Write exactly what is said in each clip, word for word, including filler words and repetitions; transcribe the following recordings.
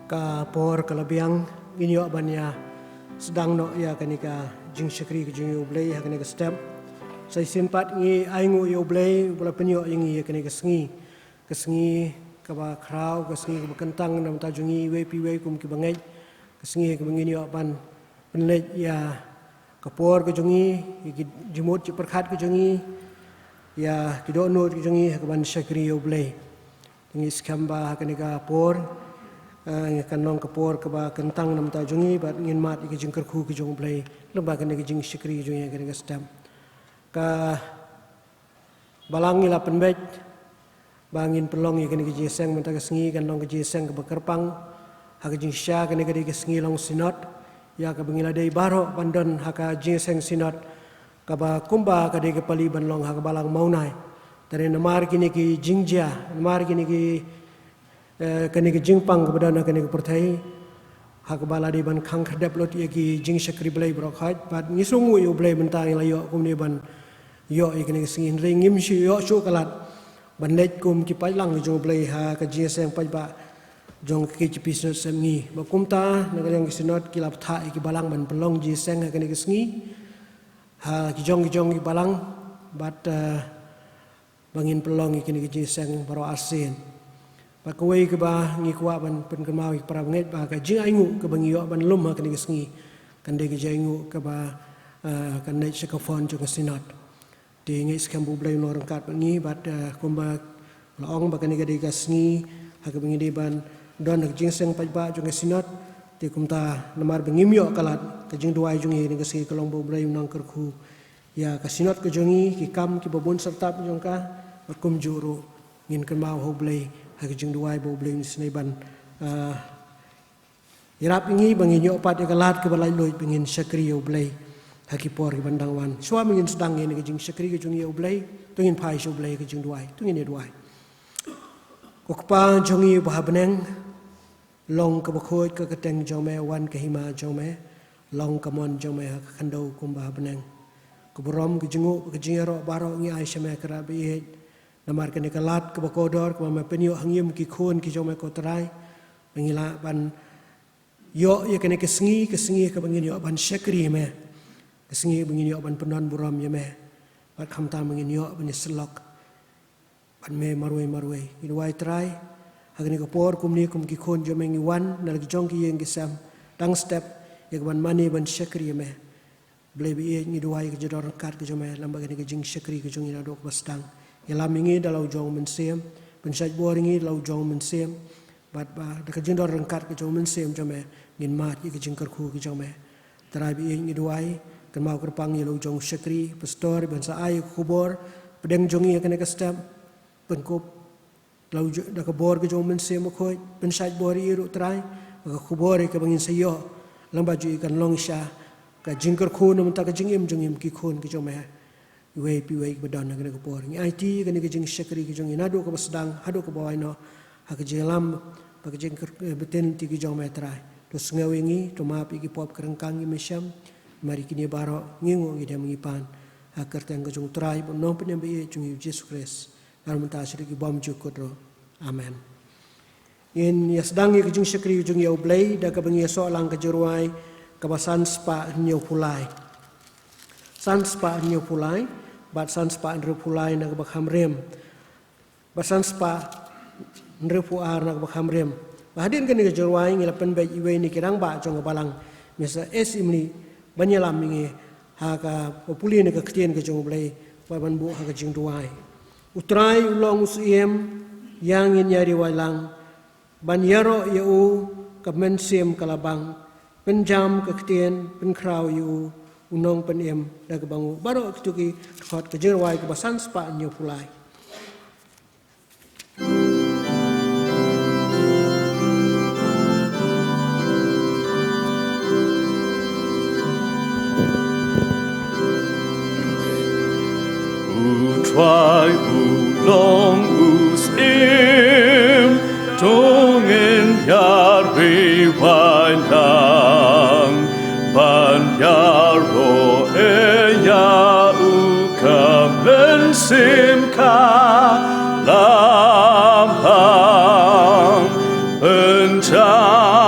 Ka por ka la biang, ngin ïoh ban ïa sdang noh ïa kane ka jingshakri ka jong ïa U Blei ha kane ka step. Sa shisien pat ngi ainguh ïa U Blei uba la pynïoh ïa ngi ïa kane ka sngi. Ka sngi kaba khraw, ka sngi kaba kyntang na bynta jong ngi iwei pa iwei kum ki bangeit. Ka sngi kaba ngin ïoh ban pynleit ïa ka por ka jong ngi, ïa ki jingmut jingpyrkhat ka jong ngi, ïa ki dohnud ka jong ngi ha kaban shakri ïa U Blei. Te ngi skhem ba ha kane ka por, eh, kan long ka por kaba kyntang na bynta jong ngi bad ngin mad ïa ka jingkyrkhu ka jong U Blei lyngba kane ka jingshakri ka jong ngi ha kane ka step. Ka Balang ngi la pynbeit ba ngin pynlong ïa kane ka jingïaseng mynta ka sngi, kan long ka jingïaseng kaba kyrpang. Ha ka jingshisha kane ka dei ka sngi long synod, ïa kaba ngi la dei baroh ban don ha ka jingïaseng synod kaba kumba ka dei ka pali ban long ha ka Balang Mawnai. Te namar kine ki jingjia, namar kine ki eh, kane ka jingpang kaba don ha kane ka pyrthei, ha kaba la dei ban khang khyrdep lut ïa ki jingshakri Blei baroh khoit, bad ngi sngewnguh ïa U Blei mynta ngi la ïoh kumne ban ïoh ïa kane ka sngi, hynrei ngim shu ïoh shuh ka lad ban leit kum ki paidlang jong U Blei ha ka jingïaseng paidbah jong ka K J P Synod Sepngi. Bad kumta na ka liang ki synod ki la bthah ïa ki balang ban pynlong jingïaseng ha kane ka sngi ha ki jong ki jong ki balang, bad, eh, ba ngin pynlong ïa kine ki jingïaseng baroh arsien. Bad kawei kaba ngi kwah ban pynkynmaw ïa ki para bangeit ba ka jingainguh kaba ngi ïoh ban lum ha kine ki sngi kan dei ka jingainguh kaba, eh, kan leit sha ka fund jong ka synod. Te ngi skhem ba U Blei un long ryngkat bad ngi bad, eh, kumba la ong ba kane ka dei ka sngi ha kaba ngi dei ban don ha ka jingïaseng paidbah jong ka synod. Te kumta namar ba ngim ïoh ka lad, ka jingduwai jong ngi ha kane ka sngi ka long ba U Blei un nang kyrkhu ïa ka synod ka jong ngi, ki kam kiba bun syrtap jong ka, bad kumjuh ruh ngin kynmaw ha U Blei ha ka jingduwai ba U Blei un isynei ban, ah, ïarap ïa ngi ba ngin ïoh pat ïa ka lad kaba laitluid ba ngin shakri ïa U Blei ha ki por kiban dang wan. Shuwa ba ngin sdang ïa kane ka jingshakri ka jong ngi ïa U Blei, to ngin phai sha U Blei ha ka jingduwai, to ngin ïa duwai. Ko Kpa jong ngi uba ha bneng, long kaba khuid ka kyrteng jong me, wan ka hima jong me, long ka mon jong me ha ka khyndew kumba ha bneng. Ka burom, ka jingnguh, ka jingïaroh baroh ngi ai sha me, Kynrad baieit. Namar kane ka lad kaba kordor kaba me pynïoh ha ngi kum ki khun ki jong me, ko Trai, ba ngi lah ban ïoh ïa kane ka sngi, ka sngi kaba ngin ïoh ban shakri ïa me, ka sngi ba ngin ïoh ban pyndon burom ïa me, bad khamtam ba ngin ïoh ban ïasyllok bad me marwei marwei. Ngi duwai Trai, ha kane ka por kumne kum ki khun jong me ngi wan na la ki jong ki ïing ki sem, dang step ïa kaban mane ban shakri ïa me. Blei baieit, ngi duwai ka jingdon ryngkat ka jong me lyngba kane ka jingshakri ka jong ngi naduh kaba sdang. Ïalam ïa ngi da la u jong u Mynsiem, pynshait bor ïa ngi da la u jong u Mynsiem, bad ba da ka jingdon ryngkat ka jong u Mynsiem jong me ngin mad ïa ka jingkyrkhu ka jong me. Trai baieit, ngi duwai, kynmaw kyrpang ïa la u jong u shakri pastor ban sa ai ïa ka khubor pdeng jong ngi ha kane ka step, pynkup da la u jo-, da ka bor ka jong u Mynsiem Bakhuid, pynshait bor ïa i ruh Trai, ba ka khubor ïa kaba ngin sa ïoh lyngba jong i kan long shisha ka jingkyrkhu na bynta ka jingim jong ngi kum ki khun ki jong me, iwei pa iwei kiba don ha kane ka por. Ngi aiti kane ka jingshakri ka jong ngi naduh kaba sdang haduh kaba wai noh ha ka jingïalam bad ka jingkyr-, eh, bteng lynti ki jong me Trai. To sngew ïa ngi, to map ïa ki pop ki ryngkang ngi me shem. Namar ïa kine baroh ngi nguh ngi dem ngi pan ha ka kyrteng ka jong u Trai bad u Nongpynim baieit jong ngi u Jisu Khrist. Naduh mynta shaduh ki bymjukut ruh. Amen. Ngin ïa sdang ïa ka jingshakri jong ngi ïa U Blei da kaba ngin ïa soh lang ka jingrwai kaba san spah hynñiew phew lai. San spah hynñiew phew lai bad san spah hynriew phew lai na kaba kham rim, bad san spah hynriew phew ar na kaba kham rim. Bad hadien kane ka jingrwai ngi la pynbeit ïa iwei na ki rangbah jong ka balang, Mister S. Imli, ban ïalam ïa ngi ha kaba pule na ka ktien ka jong U Blei, bad ban buh ha ka jingduwai. U Trai u long u Syiem, ïa ngin ïa riewailang, ban ïaroh ïa u ka mynsiem ka la bang, pynjam ka ktien, pynkhraw ïa u, u Nongpynim da kaba nguh. Baroh kito ki dkhot ka jingrwai kaba san spah hynñiew phew lai. U Trai u long u Syiem, to ngin ïa riewailang, ban ïaroh ïa u ka mynsiem ka la bang, pynjam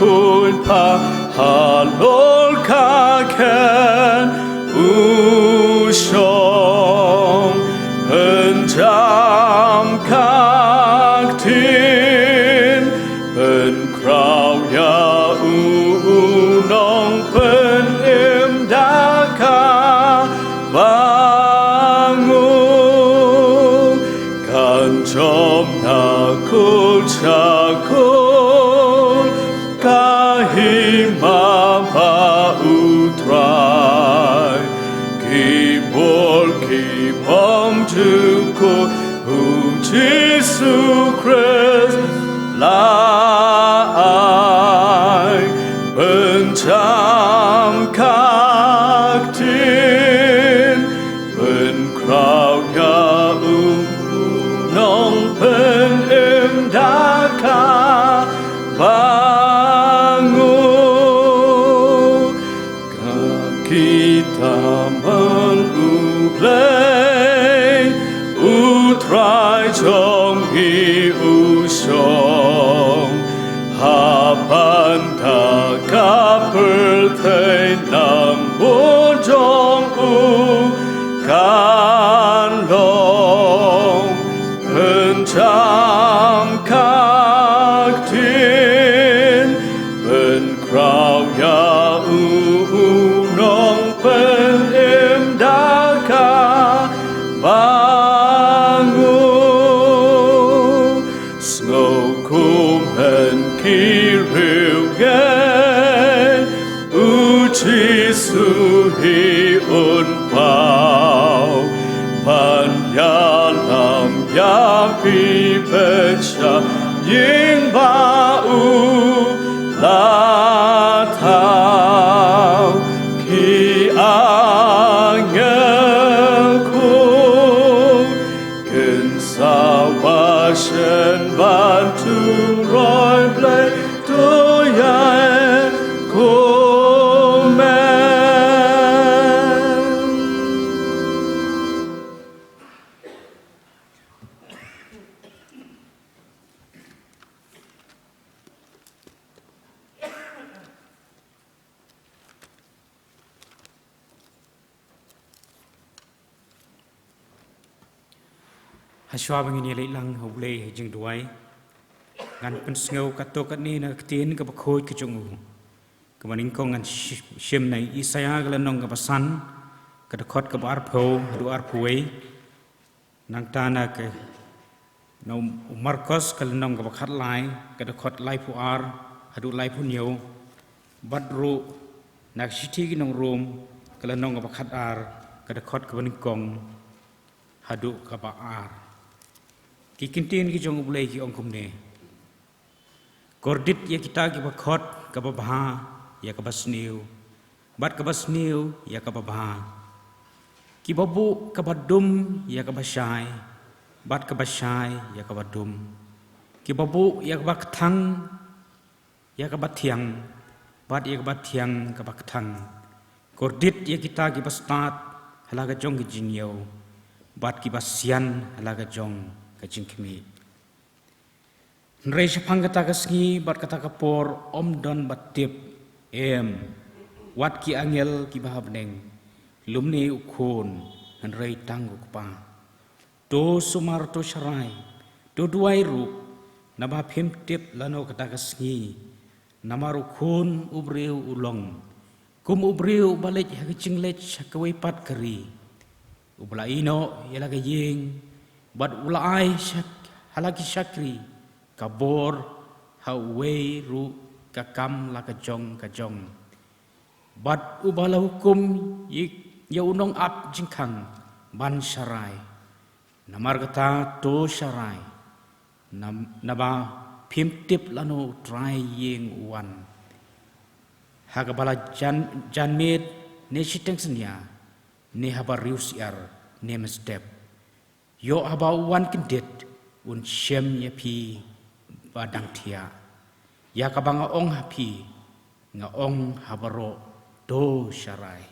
Khuid pha halor ka khet u shong, pynjam ka ktien, pynkhraw ïa u, u nongpynim da kaba nguh. Kan jop na kut sha kut ka hima ba U Trai. Ki bor ki bym ju kut, U Jisu Khrist la ai. Pynjam ka ktien, pynkhraw ïa u nongpynim da kaba nguh. Ka kitab ban U Blei, U Trai jong ngi u shong. Ha bynta ka pyrthei na bun jong u kan long. Pynjam ka ktien, pynkhraw ïa u, u nongpynim da kaba nguh. Sngewkhum ban ki riewngeit, U Jisu hi un paw. Ban ïalam ïa phi pyrshah ïing ba u la thaw. Ki angel khun kin sa wah shen ban tu roi Blei, tu ïa kumne. Hashwa ba ngin ïaleit lang ha U Blei ha jingduwai, ngan pynsngew katto katne na ka ktien kaba khuid ka jong u. Kaba nyngkong ngan shi-, shim na Isaïah ka lynnong kaba san, ka dkhot kaba arphew haduh arphew wei. Nangta na ka, na u Markos ka lynnong kaba khatlai, ka dkhot laiphew ar haduh laiphew hynñiew. Bad ruh na ka shithi ki nong Rom ka lynnong kaba khatar, ka dkhot kaba nyngkong haduh kaba ar. Ki kyntien ki jong U Blei ki ong kumne: Kordit ïa kita kiba khot kaba bha ïa kaba sniew, bad kaba sniew ïa kaba bha. Kiba buh kaba dum ïa kaba shai, bad kaba shai ïa kaba dum. Kiba buh ïa kaba kthang ïa kaba thiang, bad ïa kaba thiang kaba kthang. Kordit ïa kita kiba stad ha la ka jong ka jingïew, bad kiba sian ha la ka jong ka jingkhmih. Hynrei shaphang kata ka sngi bad kata ka por ym don ba tip, em, wat ki angel kiba ha bneng, lymne u Khun, hynrei tang u Kpa. To sumar, to sharai, to duwai ruh, naba phim tip lano kata ka sngi, namar u Khun u briew u long kum u briew uba leit ha ka jingleit sha kawei pat ka ri, uba la ïehnoh ïa la ka ïing, bad u la ai sha, ha la ki shakri ka bor ha uwei ruh ka kam la ka jong ka jong, bad uba la hukum ïa, ïa u nongap jingkhang ban sharai. Namar kata to sharai, nam-, naba phim tip lano u trai ïing u wan, ha kaba la jan, janmiet ne shiteng synñia, ne haba riewsyiar ne mynstep. Ïoh haba u wan kyndit un shem ïa phi ba dang thiah. Ïa kaba nga ong ha phi, nga ong ha baroh, to sharai.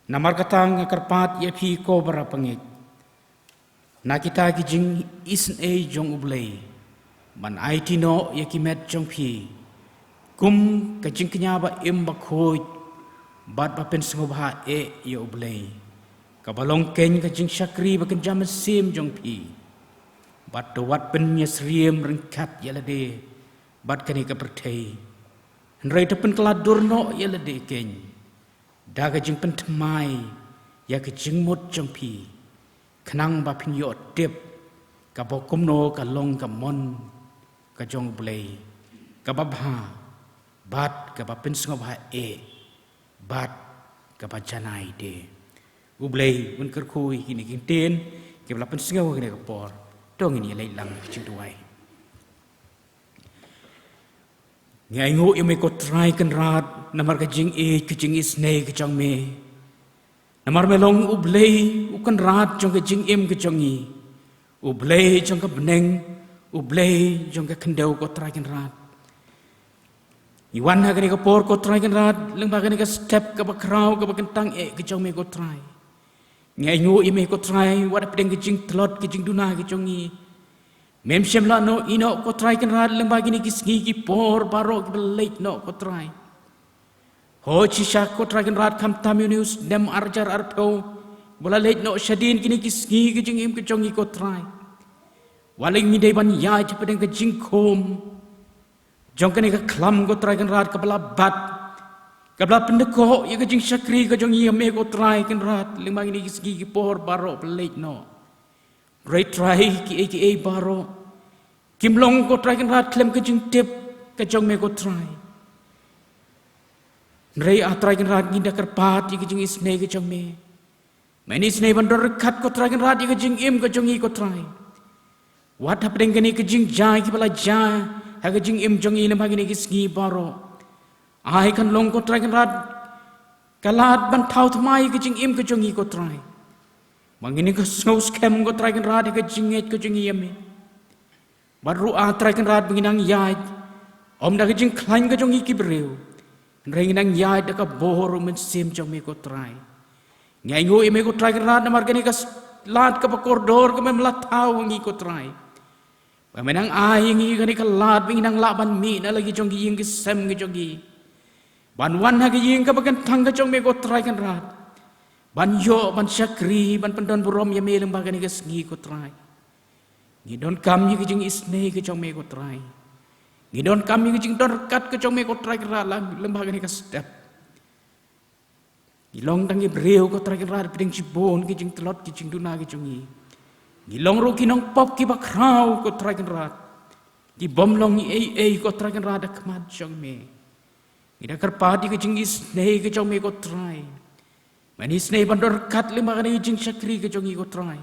Namar kata nga kyrpad ïa phi ko para bangeit, na kita ki jingisynei jong U Blei, Ban aiti noh ïa ki met jong phi kum ka jingkñia ba im ba khuid bad ba pynsngewbha eh ïa U Blei, kaba long keiñ ka jingshakri ba kynja mynsiem jong phi. Bad to wat pynïasyriem ryngkat ïa lade bad kane ka pyrthei, hynrei to pynkylla dur noh ïa lade keiñ da ka jingpynthymmai ïa ka jingmut jong phi, khnang ba phin ïoh tip kaba kumno ka long ka mon ka jong U Blei, kaba bha bad kaba pynsngewbha eh bad kaba janai de. U Blei un kyrkhu ïa kine ki ktien kiba la pynsngew ha kane ka por. To ngin ïa leit lang ka jingduwai. Ngi ainguh ïa me ko Trai Kynrad namar ka jingïeit ka jingisynei ka jong me. Namar me long U Blei U Kynrad jong ka jingim ka jong ngi, U Blei jong ka bneng, U Blei jong ka khyndew ko Trai Kynrad. Ngi wan ha kane ka por ko Trai Kynrad lyngba kane ka step kaba khraw kaba kyntang eh ka jong me ko Trai. Ngi ainguh ïa me ko Trai wat hapdeng ka jingtlot ka jingduna ka jong ngi. Mem shym la ïehnoh ko Trai Kynrad lyngba kine ki sngi ki por baroh kiba la leit noh ko Trai. Hooid shisha ko Trai Kynrad khamtam ïa une u snem ar hajar arphew ba la leit noh shadien kine ki sngi ka jingim ka jong ngi ko Trai. Wat la ngi dei ban ïaid hapdeng ka jingkhum jong kane ka khlam ko Trai Kynrad kaba la bat, kaba la pyndkoh ïa ka jingshakri ka jong ngi ïa me ko Trai Kynrad lyngba kine ki sngi ki por baroh ba la leit noh. Hynrei Trai kiei kiei baroh kim long ko Trai Kynrad khlem ka jingtip ka jong me ko Trai. Hynrei ah Trai Kynrad ngi da kyrpad ïa ka jingisynei ka jong me. Men isynei ban don ryngkat ko Trai Kynrad ïa ka jingim ka jong ngi ko Trai. Wat hapdeng kane ka jingjia kiba la jia ha ka jingim jong ngi lyngba kine ki sngi baroh. Ai kan long ko Trai Kynrad ka lad ban thaw thymmai ïa ka jingim ka jong ngi ko Trai. Ba ngin ïa ka sngew skhem ko Trai Kynrad ïa ka jingngeit ka jong ngi ïa me. Bad ruh ah Trai Kynrad ba ngi nang ïaid ym da ka jingkhlaiñ ka jong ngi ki briew, hynrei ngi nang ïaid da ka bor u Mynsiem jong me ko Trai. Ngi ainguh ïa me ko Trai Kynrad namar kane ka s-, lad kaba kordor kaba mem la thaw ha ngi ko Trai. Ba me nang ai ïa ngi kane ka lad ba ngi nang lah ban mih na la ki jong ki ïing ki sem ki jong ki, ban wan ha ka ïing kaba kyntang ka jong me ko Trai Kynrad, ban ïoh ban shakri ban pyndon burom ïa me lyngba kane ka sngi ko Trai. Ngi donkam ïa ka jingisynei ka jong me ko Trai. Ngi donkam ïa ka jingdon ryngkat ka jong me ko Trai Kynrad lyngba kane ka step. Ngi long tang ki briew ko Trai Kynrad hapdeng shibun ki jingtlot ki jingduna ki jong ngi. Ngi long ruh ki nongpop kiba khraw ko Trai Kynrad, ki bym long ei ei ko Trai Kynrad ha khmat jong me. Ngi da kyrpad ïa ka jingisynei ka jong me ko Trai. Men isynei ban don ryngkat lyngba kane ka jingshakri ka jong ngi ko Trai.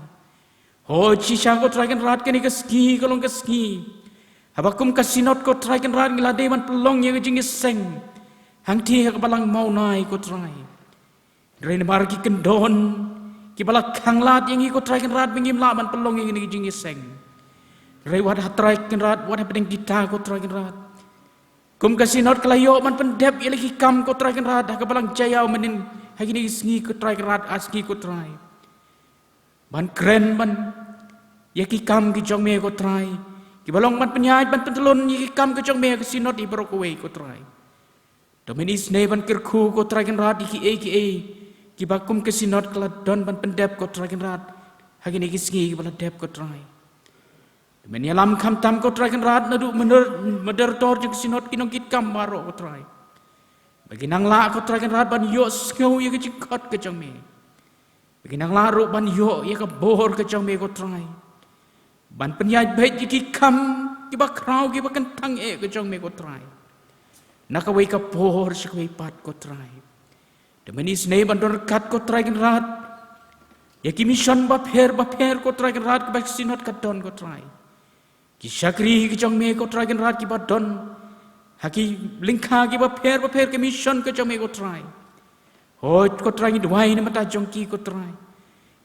Hooid shisha ko Trai Kynrad kane ka sngi ka long ka sngi haba kum ka Synod ko Trai Kynrad ngi la dei ban pynlong ïa ka jingïaseng hangtei ha ka Balang Mawnai ko Trai. Hynrei namar ki kyndon kiba la khanglad ïa ngi ko Trai Kynrad ba ngim lah ban pynlong ïa kane ka jingïaseng. Hynrei wat ha Trai Kynrad wat hapdeng kita ko Trai Kynrad, kum ka Synod ka la ïoh ban pyndep ïa la ki kam ko Trai Kynrad ha ka Balang Jaïaw mynhynnin ha kine ki sngi ko Trai Kynrad, ar sngi ko Trai. Ban kren ban ïa ki kam ki jong me ko Trai, kiba long ban pynïaid ban pyntylun ïa ki kam ki jong me ha ka Synod hi baroh kawei ko Trai. To men isynei ban kyrkhu ko Trai Kynrad ïa kiei kiei kiba kum ka Synod ka la don ban pyndep ko Trai Kynrad ha kine ki sngi kiba la dep ko Trai. To men ïalam khamtam ko Trai Kynrad naduh mynder-, mynder tor jong ka Synod, ki nongkitkam baroh ko Trai, ba kin nang lah ko Trai Kynrad ban ïohsngew ïa ka jingkhot ka jong me. Ba kin nang lah ruh ban ïoh ïa ka bor ka jong me ko Trai, ban pynïaid beit ïa ki kam kiba khraw kiba kyntang eh ka jong me ko Trai, na kawei ka por sha kawei pat ko Trai. To men isynei ban don ryngkat ko Trai Kynrad ïa ki mission bapher bapher ko Trai Kynrad kiba ka Synod ka don ko Trai. Ki shakri ki jong me ko Trai Kynrad kiba don ha ki lyngkha kiba pher bapher, ki mission ki jong me ko Trai. Hooid ko Trai ngi duwai na ka bynta jong ki ko Trai.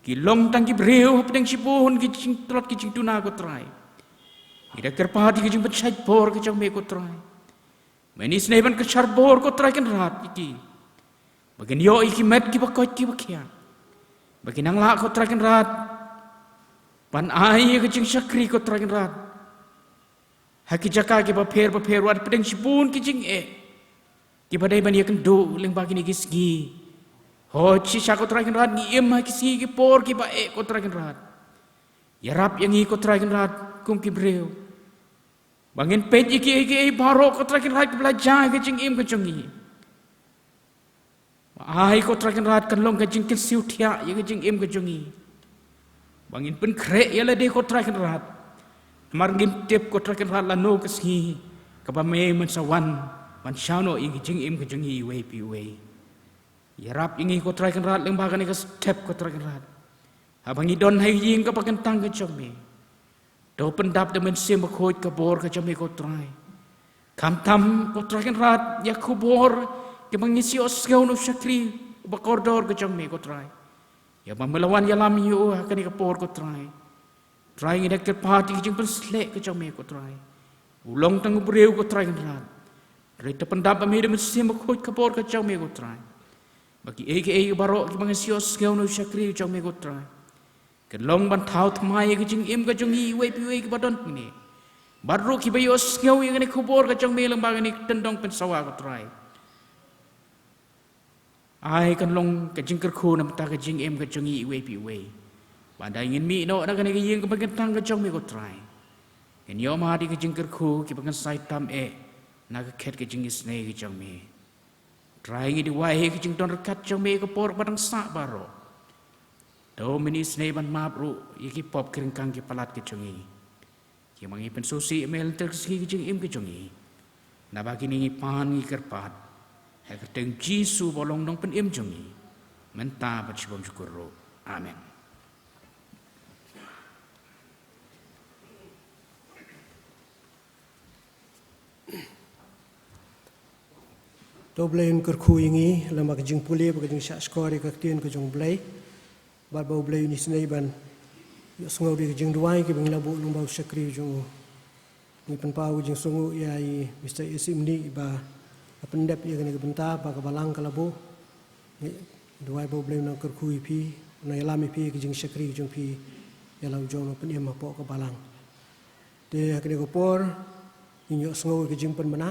Ki long tang ki briew hapdeng shibun ki jingtlot ki jingduna ko Trai. Ngi da kyrpad ïa ki jingpynshait bor ki jong me ko Trai. Men isynei ban kyrshan bor ko Trai Kynrad ïa ki, ba kin ïoh ïa ki met kiba koit kiba khiah, ba kin nang lah ko Trai Kynrad ban ai ïa ka jingshakri ko Trai Kynrad Ha ki jaka kiba pher bapher wat pdeng shibun ki jingeh kiba dei ban ïakynduh lyngba kine ki sngi. Hooid shisha ko Trai Kynrad ngi im ha ki sngi ki por kiba eh ko Trai Kynrad. Ïarap ïa ngi ko Trai Kynrad kum ki briew ba ngin peit ïa kiei kiei baroh ko Trai Kynrad kiba la jia ha ka jingim ka jong ngi. Ba ai ko Trai Kynrad kan long ka jingkynsiew thiah ïa ka jingim ka jong ngi. Ba ngin pynkhreh ïa lade ko Trai Kynrad. Namar ngim tip ko Trai Kynrad lano ka sngi kaba me men sa wan ban shano ïa ka jingim ka jong ngi iwei pa iwei. Ïarap ïa ngi ko Trai Kynrad lyngba kane ka step ko Trai Kynrad. Haba ngi don ha ïing kaba kyntang ka jong me. To pyndap da Mynsiem Bakhuid ka bor ka jong me ko Trai. Khamtam ko Trai Kynrad ïa khubor kiba ngi shu sngew na u shakri uba kordor ka jong me ko Trai. Ïa ba me la wan ïalam ïa u ha kane ka por ko Trai. Trai ngi da kyrpad ïa ka jingpynsleh ka jong me ko Trai. U long tang u briew ko Trai Kynrad. Hynrei to pyndap ba me da Mynsiem Bakhuid ka bor ka jong me ko Trai. Ba kiei kiei baroh kiba ngi shu sngew na u shakri ka jong me ko Trai. Kan long ban thaw thymmai ïa ka jingim ka jong ngi iwei pa iwei kiba don hangne. Bad ruh kiba ïohsngew ïa kane khubor ka jong me lyngba kane ka tyndong pynsawa ko Trai. Ai kan long ka jingkyrkhu na bynta ka jingim ka jong ngi iwei pa iwei. Ba dei ngin mih noh na kane ka ïing kaba kyntang ka jong me ko Trai. Ngin ïohmad ïa ka jingkyrkhu kiba kan sai tam eh na ka khet ka jingisynei ka jong me. Trai ngi duwai ha ka jingdon ryngkat jong me ka por ba dang sah baroh. To men isynei ban map ruh ïa ki pop ki ryngkang ki palat ka jong ngi. Ki ma ngi pynsngewsih ïa me lynter ka sngi ka jingim ka jong ngi. Naba kine ngi pan ngi kyrpad ha ka kyrteng Jisu ba long nongpynim jong ngi. Mynta bad shibun shukor ruh. Amen. To Blei un kyrkhu ïa ngi lem bad ka jingpule bad ka jingshahshkor ïa ka ktien ka jong U Blei. Bad ba U Blei un isynei ban ïohsngew da ka jingduwai kiba ngi la buh lyngba u shakri jong u. Ngi pynpaw ka jingsngewnguh ïa i Mister S. Imni ba la pyndep ïa kane ka bynta ba ka balang ka la buh. Ngi duwai ba U Blei un nang kyrkhu ïa phi, un nang ïalam ïa phi ïa ka jingshakri jong phi ïa la u jong u nongpynim hapoh ka balang. Te ha kane ka por ngin ïohsngew ïa ka jingpynbna.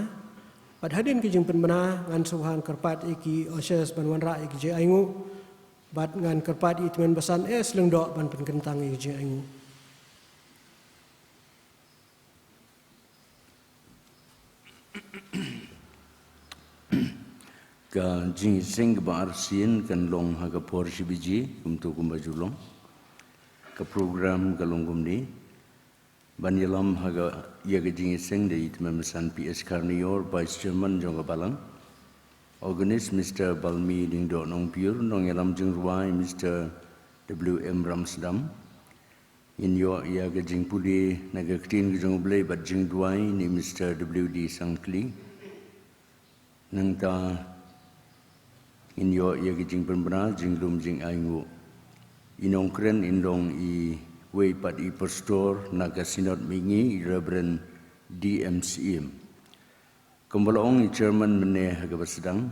Bad hadien ka jingpynbna ngan sngewbha kyrpad ïa ki ushers ban wanrah ïa ka jingainguh. Bad ngan kyrpad ïa i Tymmen Basan S. Lyngdoh ban pynkyntang ïa ka jingainguh. Ka jingïaseng kaba arsien kan long ha ka por shi baje, kumto kumba ju long. Ka program ka long kumne. Ban ïalam ha ka, ïa ka jingïaseng da i Tymmen Basan P. H. Karnior, Vice Chairman jong ka balang. Organist Mister Balmi Lyngdoh Nongpyiur, nongïalam jingrwai Mister W. M. Ramsdam. Ngin ïoh ïa ka jingpule na ka ktien ka jong U Blei bad jingduwai na i Mister W. D. Sangkli. Nangta ngin ïoh ïa ka jingpynbna jinglum jingainguh. I nongkren in long iwei pat i pastor na ka Synod Mihngi, i Reverend D. M. Syiem. Kumba la ong i Chairman mynne ha kaba sdang,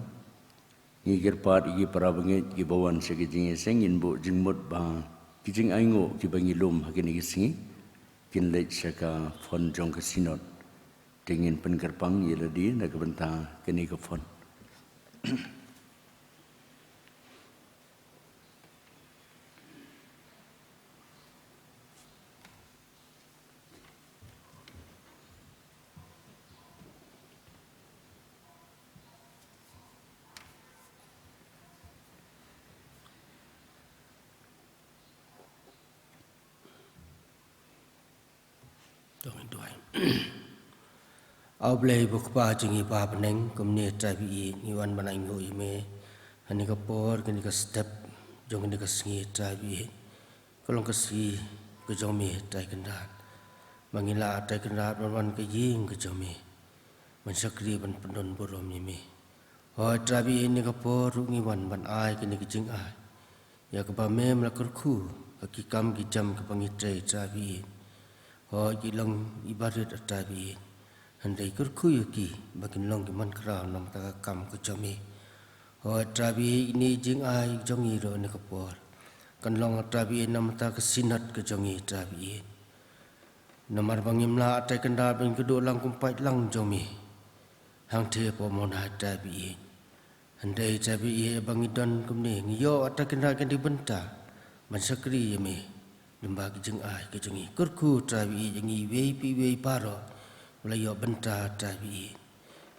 ngi kyrpad ïa ki para bangeit kiba wan sha ka jingïaseng, ngin buh jingmut ba ki jingainguh kiba ngi lum ha kine ki sngi kin leit sha ka fund jong ka Synod. Te ngin pynkyrpang ïa lade na ka bynta kane ka fund. To ngin duwai. A Blei ba Kpa jong ngi ba ha bneng, kumne Trai ba ïeit ngi wan ban ainguh ïa me. Ha kane ka por, kane ka step jong kane ka sngi Trai ba ïeit, ka long ka sngi ka jong me Trai Kynrad. Ma ngi la Trai Kynrad ban wan ka ïing ka jong me ban shakri ban pyndon burom ïa me. Hooid Trai ba ïeit, ha kane ka por ruh ngi wan ban ai kane ka jingai ïa kaba me me la kyrkhu ha ki kam ki jam kiba ngi trei Trai ba ïeit. Hooid ki long i barit Trai ba ïeit. Hynrei kyrkhu ïa ki ba kin long ki mankhraw namar ka kam ka jong me. Hooid Trai ba ïeit, kane ka jingai jong ngi ruh ha kane ka por kan long Trai ba ïeit namar ka Synod ka jong ngi Trai ba ïeit. Namar ba ngim lah ha kata ka kynrad ban kduh lang kum u paidlang jong me. Hangta hapoh mon ha kata ka bynta. Hynrei ha kata ka bynta ba ngi don kumne ngi ïoh ha kata ka kynrad kane ka bynta ban shakri ïa me. Lyngba ka jingai ka jong ngi kyrkhu ha kata ka bynta ïa ngi iwei pa iwei baroh ba la ïoh bynta ha kata ka bynta.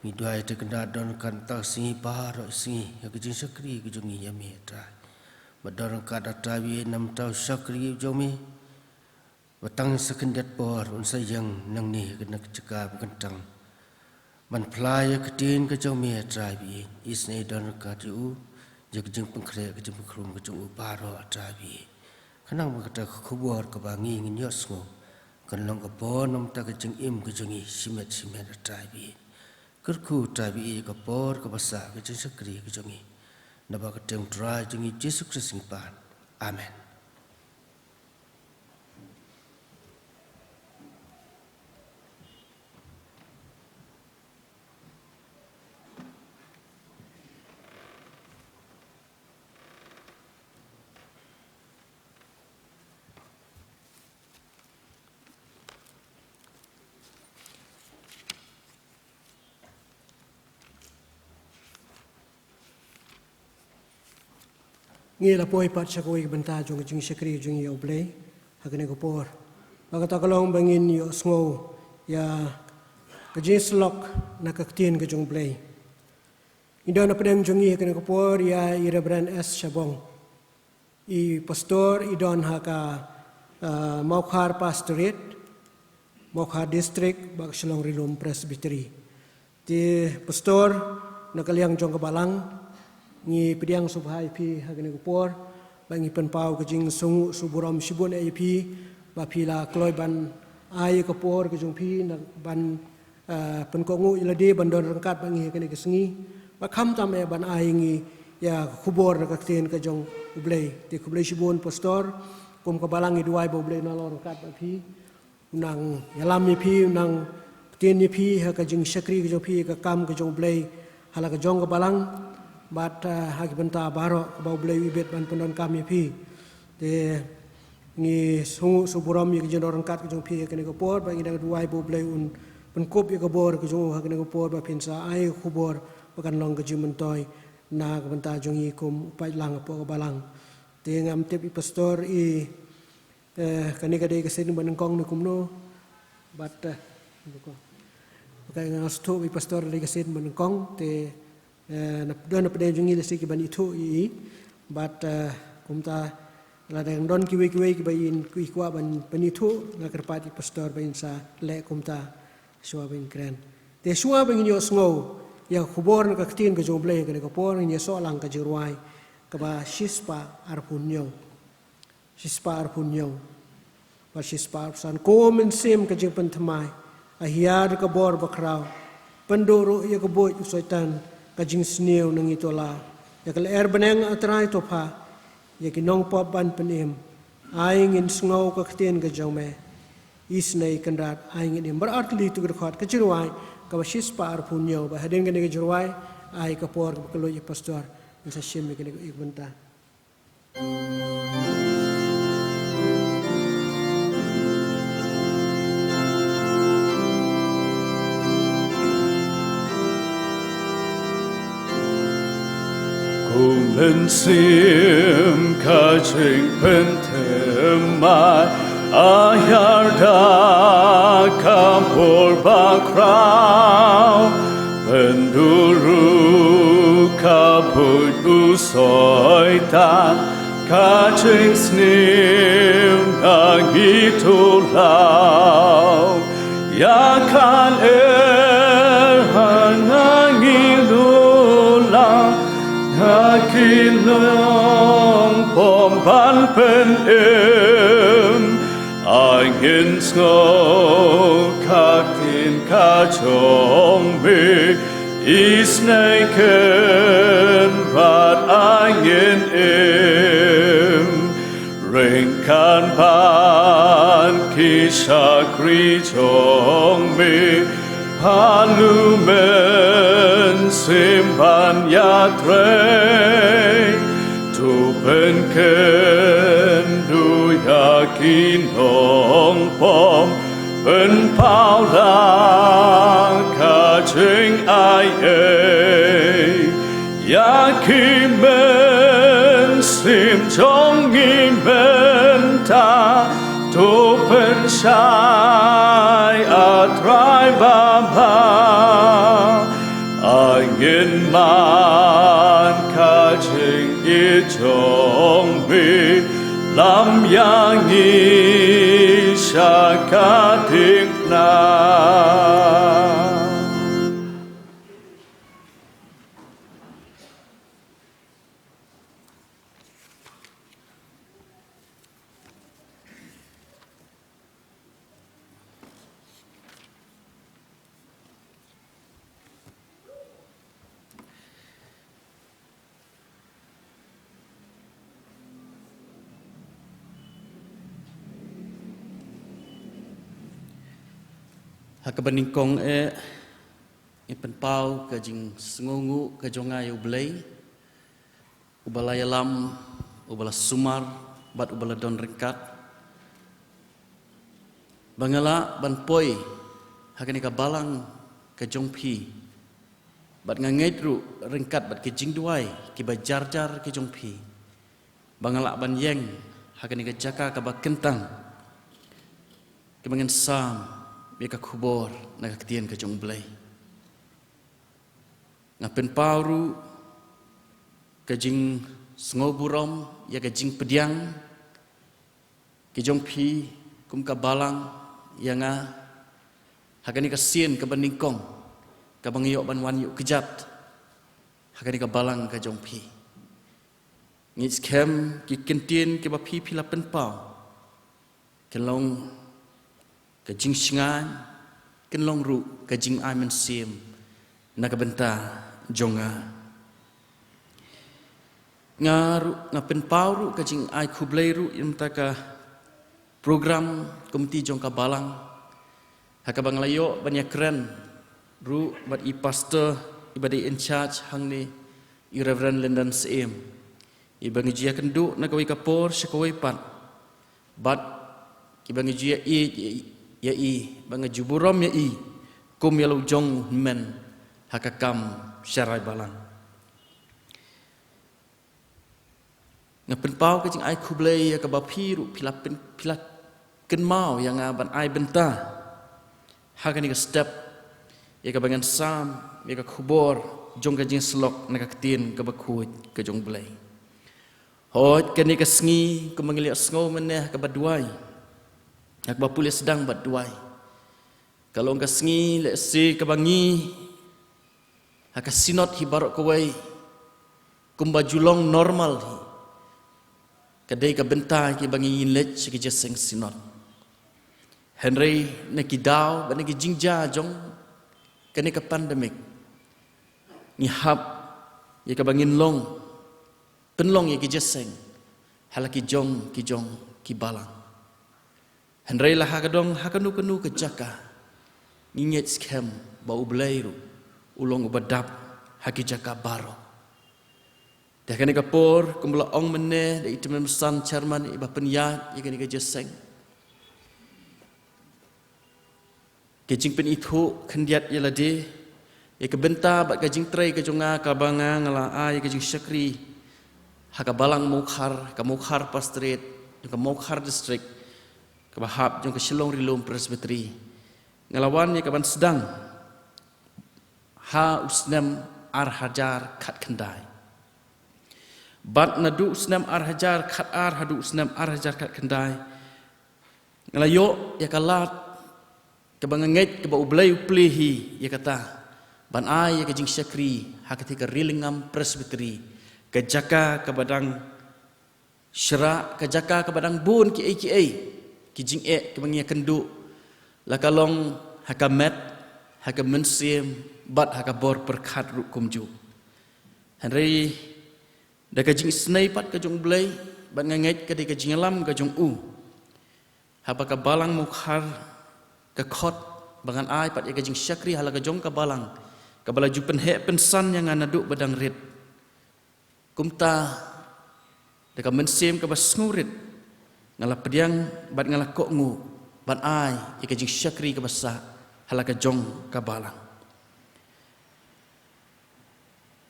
Ngi duwai ha kata ka kynrad don ryngkat ha kata ka sngi baroh sngi ïa ka jingshakri ka jong ngi ïa me Trai. Ba don ryngkat ha kata ka bynta na ka bynta u shakri jong me. Ba tang sa khyndiat por un sa ïeng nangne ha kane ka jaka ba kyntang ban phla ïa ka ktien ka jong me Trai ba ïeit. Isynei don ryngkat ïa u ïa ka jingpynkhreh ka jingpynkhrum ka jong u baroh Trai ba ïeit. Khnang ba kata ka khubor kaba ngi ngin ïohsngew kan long ka bor na ka bynta ka jingim ka jong ngi shimet shimet Trai ba ïeit. Kyrkhu Trai ba ïeit ïa ka bor kaba sah ka jingshakri ka jong ngi. Naba ka kyrteng u Trai jong ngi Jisu Khrist ngi pan. Amen. Ngi la poi pat sha kawei ka bynta jong ka jingshakri jong ngi ïa U Blei ha kane ka por. Ba kata ka long ba ngin ïohsngew ïa ka jingïasyllok na ka ktien ka jong U Blei. Ngi don hapdeng jong ngi ha kane ka por ïa i Reverend S Shabong, i pastor i don ha ka, ah, Mawkhar Pastorate, Mawkhar District, bad ka Shillong Ri Lum Presbytery. Te pastor, na ka liang jong ka balang, ngi pdiang sngewbha ïa phi ha kane ka por, bad ngi pynpaw ka jingsngew sngewburom shibun ïa phi ba phi la kloi ban ai ka por ka jong phi na ban, ah, pynkohnguh ïa lade ban don ryngkat bad ngi ha kane ka sngi. Bad khamtam eh ban ai ngi ïa ka khubor na ka ktien ka jong U Blei. Te khublei shibun pastor, kum ka balang ngi duwai ba U Blei un nang long ryngkat bad phi. Un nang ïalam ïa phi, un nang pynbeit ïa phi ha ka jingshakri ka jong phi, ka kam ka jong U Blei ha la ka jong ka balang, bad, ah, ha ki bynta baroh kaba U Blei u ibit ban pyndonkam ïa phi. Te ngi sngew sngewburom ïa ka jingdon ryngkat ka jong phi ha kane ka por, bad ngi dang duwai ba U Blei un pynkup ïa ka bor ka jong u ha kane ka por, ba phin sa ai ka khubor ba kan long ka jingmyntoi na ka bynta jong ngi kum u paidlang hapoh ka balang. Te ngam tip i pastor i, eh, kane ka dei ka sien ba nyngkong ne kumno. Bad, eh, ka nga sngewthuh i pastor dei ka sien ba nyngkong, te, eh, na, don napdeng jong ngi lehse ki ban ithuh ïa i. Bad, eh, kumta lada don kiwei kiwei kiba in ki kwah ban, ban ithuh, nga kyrpad ïa i pastor ba in sa leh kumta shuwa ban kren. Te shuwa ba ngin ïohsngew ïa ka khubor na ka ktien ka jong U Blei ha kane ka por, ngin ïa snoh lang ka jingrwai kaba shispah arphew hynñiew. Shispah arphew hynñiew. Bad shispah arphew san. Ko Mynsiem ka jingpynthymmai, ai hiar ka bor bakhraw, pynduh ruh ïa ka buit u Soitan ka jingsniew na ngi to law. Ïa ka lyer bneng, A Trai, to phah ïa ki nongpop ban pynim. Ai ngin sngew ka ktien ka jong me. Isynei Kynrad, ai ngin im. Baroh artylli to ki dkhot ka jingrwai kaba shispah arphew hynñiew. Bad hadien kane ka jingrwai, ai ka por kaba kylluid ïa i pastor, un sa shim ïa kane ka bynta. Ko Mynsiem ka jingpynthymmai, ai hiar da ka bor bakhraw, pynduh ruh ka buit u Soitan ka jingsniew na ngi to law. Ïa ka lyer ha nga ngi lulang, ha ki nongpop ban pynim. Ai ngin sngew ka ktien ka jong me. Isynei Kynrad, ai ngin im. Ryngkat bad ki shakri jong me, phah u Mynsiem ban ïatrei. To pynkynduh ïa ki nongpop Pynpaw la ka jingai ei ïa ki mynsiem jong ngi mynta, to pynshai, A Trai Baba. Ai ngin man ka jingïeit jong me, lam ïa ngi sha ka diengphna. Ha kaba nyngkong eh, ngi pynpaw ka jingsngewnguh ka jong nga ïa U Blei, uba la ïalam, uba la sumar, bad uba la don ryngkat, ba nga lah ban poi ha kane ka balang ka jong phi, bad nga ngeit ruh ryngkat bad ki jingduwai kiba jar jar ki jong phi, ba nga lah ban ïeng ha kane ka jaka kaba kyntang, kaba ngin sam ïa ka khubor na ka ktien ka jong U Blei. Nga pynpaw ruh ka jingsngewburom ïa ka jingpdiang ki jong phi kum ka balang ïa nga ha kane ka sien kaba nyngkong kaba nga ïoh ban wan ïuh kjat ha kane ka balang ka jong phi. Ngi skhem ki kyntien kiba phi phi la pynpaw kin long ka jingshngaiñ, kin long ruh ka jingai mynsiem na ka bynta jong nga. Nga ruh, nga pynpaw ruh ka jingai khublei ruh ïa mynta ka program komiti jong ka balang, ha kaba nga la ïoh ban ïakren ruh bad i pastor iba dei in charge hangne, i Reverend Lyndon Syiem, iba ngi ju ïakynduh na kawei ka por sha kawei pat, bad kiba ngi ju ïaieit ïa i, ba nga ju burom ïa i kum ïa la u jong u hynmen ha ka kam sharai balang. Nga pynpaw ka jingai khublei ïa kaba phi ruh phi la pyn-, phi la kynmaw ïa nga ban ai bynta ha kane ka step ïa kaba ngan sam ïa ka khubor jong ka jingsyllok na ka ktien kaba khuid ka jong U Blei. Hooid, kane ka sngi kumba ngi la ïohsngew mynne ha kaba duwai, ha kaba pule sdang bad duwai, ka long ka sngi lehse kaba ngi ha ka synod hi baroh kawei, kumba ju long normal hi, ka dei ka bynta kiba ngi ngin leit sha ki jingïaseng synod. Hynrei na ki daw bad na ki jingjia jong kane ka pandemic, ngi hap ïa kaba ngin long, pynlong ïa ki jingïaseng ha la ki jong ki jong ki balang. Hynrei la ha ka dong ha kano kano ka jaka, ngi ngeit skhem ba U Blei ruh u long uba dap ha ki jaka baroh. Te ha kane ka por, kumba la ong mynne da i Tymmen Basan Chairman iba pynïaid ïa kane ka jingïaseng, ka jingpynithuh khyndiat ïa lade ïa ka bynta bad ka jingtrei ka jong nga kaba nga, nga la ai ïa ka jingshakri ha ka balang Mawkhar, ka Mawkhar Pastorate, ka Mawkhar District, kaba hap jong ka Shillong Ri-lum Presbytery. Nga la wan ïa ka ban sdang ha u snem ar hajar khatkhyndai. Bad naduh u snem ar hajar khatar haduh u snem ar hajar khatkhyndai, nga la ïoh ïa ka lad kaba nga ngeit kaba U Blei u plie hi ïa kata, ban ai ïa ka jingshakri ha katei ka Rilingam Presbytery, ka jaka kaba dang shrah, ka jaka kaba dang bun kiei kiei ki jingeh kiba ngi ïakynduh, la ka long ha ka met, ha ka mynsiem, bad ha ka bor pyrkhat ruh kumjuh. Hynrei da ka jingisynei pat ka jong U Blei, bad nga ngeit ka dei ka jingïalam ka jong u, haba ka balang Mawkhar ka khot ba ngan ai pat ïa ka jingshakri ha la ka jong ka balang kaba la ju pynheh pynsan ïa nga naduh ba dang rit. Kumta, da ka mynsiem kaba sngewrit, nga la pdiang bad nga la kohnguh ban ai ïa ka jingshakri kaba sah ha la ka jong ka balang.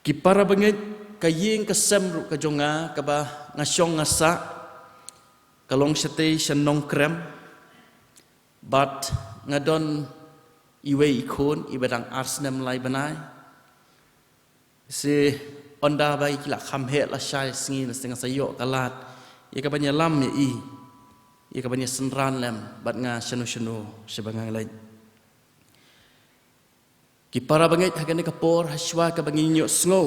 Ki para bangeit, ka ïing ka sem ruh ka jong nga kaba nga shong nga sah ka long shatei sha Nongkrem, bad nga don iwei i khun iba dang ar snem lai bnai. Shi ynda ba ki la kham heh lashai sngi, nga sa ïoh ka lad ïa ka ban ïalam ïa i, ïa ka ban ïasynran lem bad nga shano shano shaba nga leit. Ki para bangeit, ha kane ka por, ha shuwa kaba ngin ïohsngew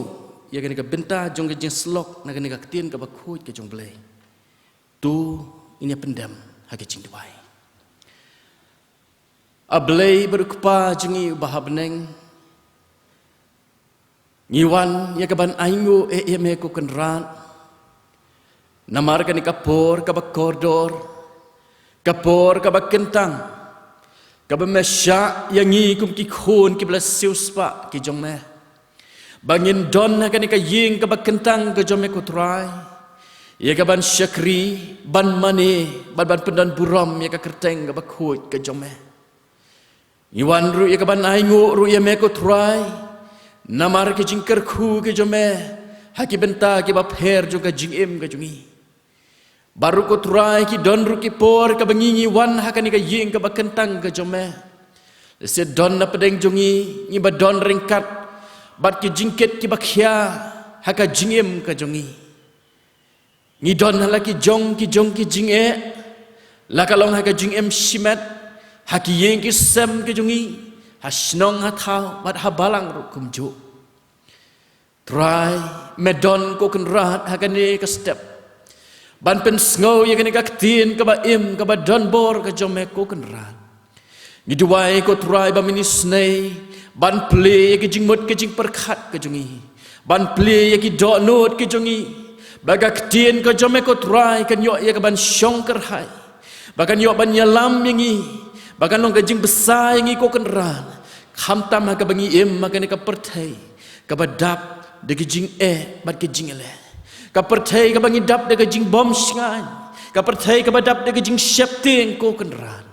ïa kane ka bynta jong ka jingsyllok na kane ka ktien kaba khuid ka jong U Blei, to ngin ïa pyndem ha ka jingduwai. A Blei bad U Kpa jong ngi uba ha bneng, ngi wan ïa ka ban ainguh ïa me ko Kynrad namar kane ka por kaba kordor, ka por kaba kyntang, kaba me shah ïa ngi kum ki khun kiba la siewspah ki jong me, ba ngin don ha kane ka ïing kaba kyntang ka jong me ko Trai, ïa ka ban shakri, ban mane bad ban pyndonburom ïa ka kyrteng kaba khuid ka jong me. Ngi wan ruh ïa ka ban ainguh ruh ïa me ko Trai namar ki jingkyrkhu ki jong me ha ki bynta kiba pher jong ka jingim ka jong ngi. Baroh ko Trai, ki don ruh ki por kaba ngi ngi wan ha kane ka ïing kaba kyntang ka jong me, lehse don na pdeng jong ngi ngi ba don ryngkat bad ki jingkit kiba khia ha ka jingim ka jong ngi. Ngi don ha la ki jong ki jong ki jingeh, la ka long ha ka jingim shimet, ha ki ïing ki sem ki jong ngi, ha shnong ha thaw bad ha balang ruh kumjuh. Trai, me don ko Kynrad ha kane ka step ban pynsngew ïa kane ka ktien kaba im kaba donbor ka jong me ko Kynrad. Ngi duwai ko Trai ba men isynei ban plie ïa ki jingmut ki jingpyrkhat ki jong ngi, ban plie ïa ki dohnud ki jong ngi, ba ka ktien ka jong me ko Trai kan ïoh ïa ka ban shong kyrhai, ba kan ïoh ban ïalam ïa ngi, ba kan long ka jingbsa ïa ngi ko Kynrad, khamtam ha kaba ngi im ha kane ka pyrthei kaba dap da ki jingeh bad ki jingeh leh, ka pyrthei kaba ngi dap da ka jingbym shngaiñ, ka pyrthei kaba dap da ka jingsheptieng ko Kynrad.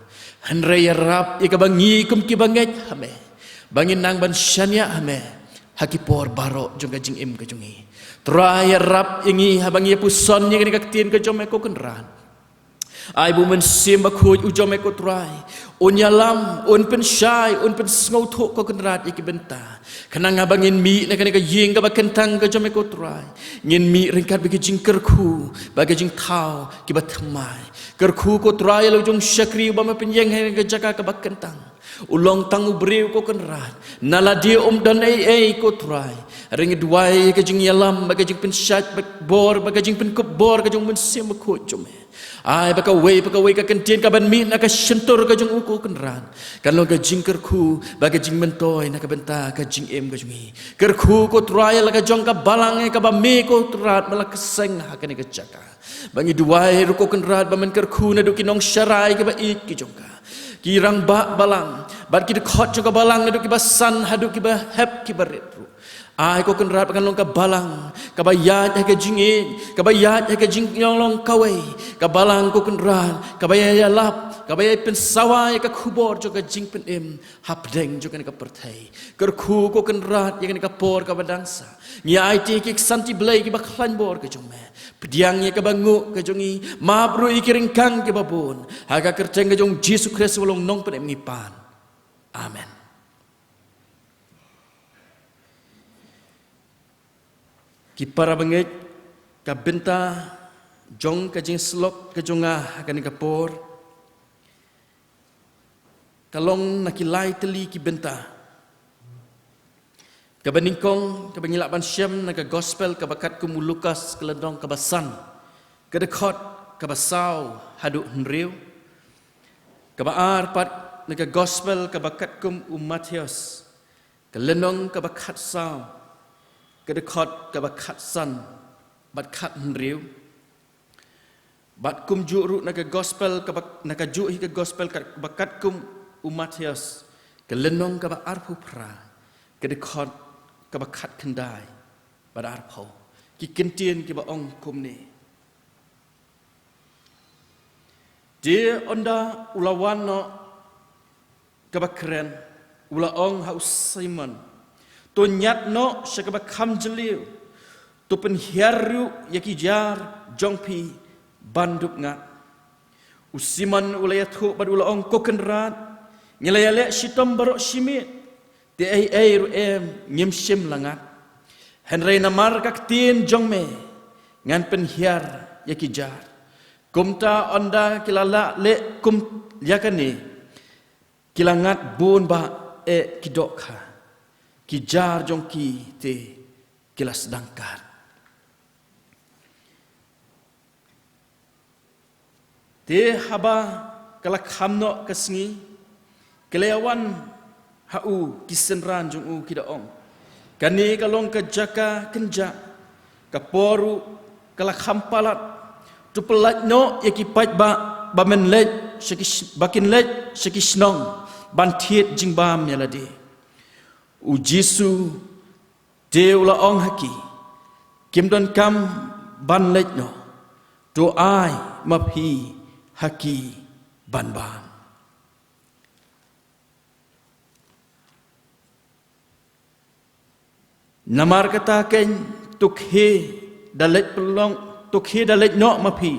Hynrei ïarap ïa kaba ngi kum kiba ngeit ha me, ba ngin nang ban shaniah ha me ha ki por baroh jong ka jingim ka jong ngi. Trai, ïarap ïa ngi haba ngi ïa puson ïa kane ka ktien ka jong me ko Kynrad. Ai ba U Mynsiem Bakhuid u jong me ko Trai un ïalam, un pynshai, un pynsngewthuh ko Kynrad ïa ki bynta, khnang haba ngin mih na kane ka ïing kaba kyntang ka jong me ko Trai, ngin mih ryngkat bad ki jingkyrkhu bad ki jingthaw kiba thymmai. Kyrkhu ko Trai ïa la u jong u shakri uba me pynïeng ha ka jaka kaba kyntang. U long tang u briew ko Kynrad, na lade um don ei ei ko Trai. Hynrei ngi duwai ïa ka jingïalam bad ka jingpynshait bor bad ka jingpynkup bor ka jong U Mynsiem Bakhuid jong me. Ai ba kawei pa kawei ka kyntien kaban mih na ka shyntur ka jong u ko Kynrad kan long ka jingkyrkhu bad ka jingmyntoi na ka bynta ka jingim ka jong ngi. Kyrkhu ko Trai ïa la ka jong ka balang ïa kaba me ko Kynrad me la kyrsang ha kane ka jaka. Ba ngi duwai ruh ko Kynrad ba men kyrkhu naduh ki nongsharai kiba ïeit ki jong ka, ki rangbah balang bad ki dkhot jong ka balang, naduh kiba san haduh kiba hep kiba rit ruh. Ai ko Kynrad ba kan long ka balang kaba ïaid ha ka jingïeit, kaba ïaid ha ka jinglong kawei, ka balang ko Kynrad kaba ïa ïalap, kaba ïa pynsawa ïa ka khubor jong ka jingpynim hapdeng jong kane ka pyrthei. Kyrkhu ko Kynrad ïa kane ka por kaba dang sah. Ngi aiti ki ksanti Blei kiba khlaiñ bor ka jong me. Pdiang ïa kaba nguh ka jong ngi, map ruh ïa ki ryngkang kiba bun. Ha ka kyrteng ka jong U Jisu Khrist uba long u Nongpynim ngi pan. Amen. Ki para bangeit, ka bynta jong ka jingsyllok ka jong nga ha kane ka por ka long na ki lai tylli ki bynta. Kaba nyngkong kaba ngi lah ban shem na ka Gospel kaba katkum u Lukas, ka lynnong kaba san, ka dkhot kaba saw haduh hynriew. Kaba ar pat na ka Gospel kaba katkum u Mathaios, ka lynnong kaba khatsaw, ka dkhot kaba khatsan bad khathynriew. Bad kumjuh ruh na ka Gospel kaba, na kajuh hi ka Gospel kaba katkum u Mathaios, ka lynnong kaba arphew phra, ka dkhot kaba khatkhyndai bad arphew. Ki kyntien kiba ong kumne: Te ynda u la wan noh kaba kren, u la ong ha u Simon, to ñiad noh sha kaba kham jylliew, to pynhiar ruh ïa ki jar jong phi ban dup ngat. U Simon u la ïathuh bad u la ong, ko Kynrad, ngi la ïaleh shitom baroh shimiet, te ei ei ruh em ngim shym la ngat. Hynrei namar ka ktien jong me ngan pynhiar ïa ki jar. Kumta ynda ki la lah leh kum ïa kane, ki la ngat bun bha eh ki dohkha. Ki jar jong ki te ki la sdang kat. Te haba ka la kham noh ka sngi, ki la ïawan ha u ki synran jong u, ki da ong, kane ka long ka jaka kynjah, ka por ruh ka la kham palat. To pyllait noh ïa ki paidbah ba men leit sha ki sh-, ba kin leit sha ki shnong ban thied jingbam ïa lade. U Jisu te u la ong ha ki, kim donkam ban leit noh, to ai ma phi ha ki ban bam. Namar kata keiñ, to khie da leit pynlong, to khie da leit noh ma phi,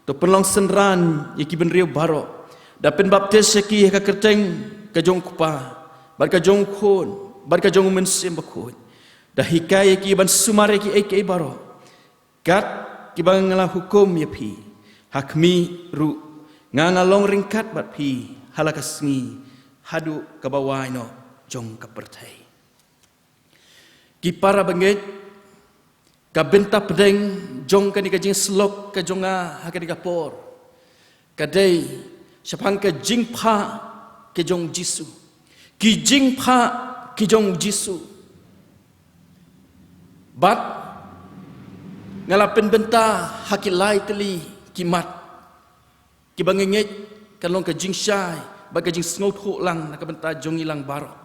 to pynlong synran ïa ki bynriew baroh, da pynbaptis ïa ki ha ka kyrteng ka jong u Kpa bad ka jong u Khun bad ka jong u Mynsiem Bakhuid, da hikai ïa ki ban sumar ïa kiei kiei baroh kat kiba nga la hukum ïa phi. Ha khmih ruh nga nga long ryngkat bad phi ha la ka sngi haduh kaba wai noh jong ka pyrthei. Ki para bangeit, ka bynta pdeng jong kane ka jingsyllok ka jong nga ha kane ka por ka dei shaphang ka jingphah ka jong u Jisu. Ki jingphah ki jong u Jisu. Bad nga la pynbynta ha ki lai tylli ki mat kiba nga ngeit kan long ka jingshai bad ka jingsngewthuh lang na ka bynta jong ngi lang baroh.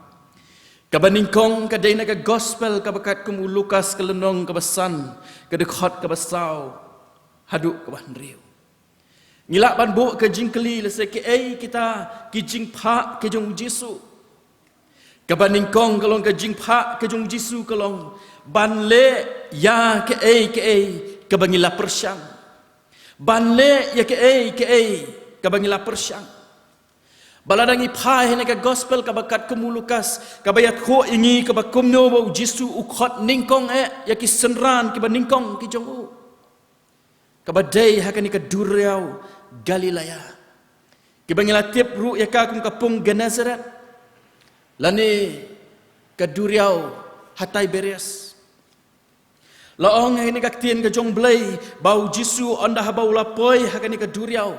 Kaba nyngkong ka dei na ka gospel kaba katkum u Lukas, ka lynnong kaba san, ka dkhot kaba saw haduh kaba hynriew. Ngi lah ban buh ka jingkylli lehse kaei kita ki jingphah ki jong u Jisu. Kaba nyngkong ka long, ka jingphah ka jong u Jisu ka long ban leh ïa kaei kaei kaba ngi la pyrshang. Ban leh ïa kaei kaei kaba ngi la pyrshang. Ba lada ngi phai ha kane ka gospel kaba katkum u Lukas, kaba ïathuh ïa ngi kaba kumno ba u Jisu u khot nyngkong eh ïa ki synran kiba nyngkong ki jong u, kaba dei ha kane ka duriaw Galilea, kiba ngi la tip ruh ïa ka kum ka pung Gennesaret lane ka duriaw ha Tiberias. La ong ha kane ka ktien ka jong u Blei ba u Jisu ynda haba u la poi ha kane ka duriaw,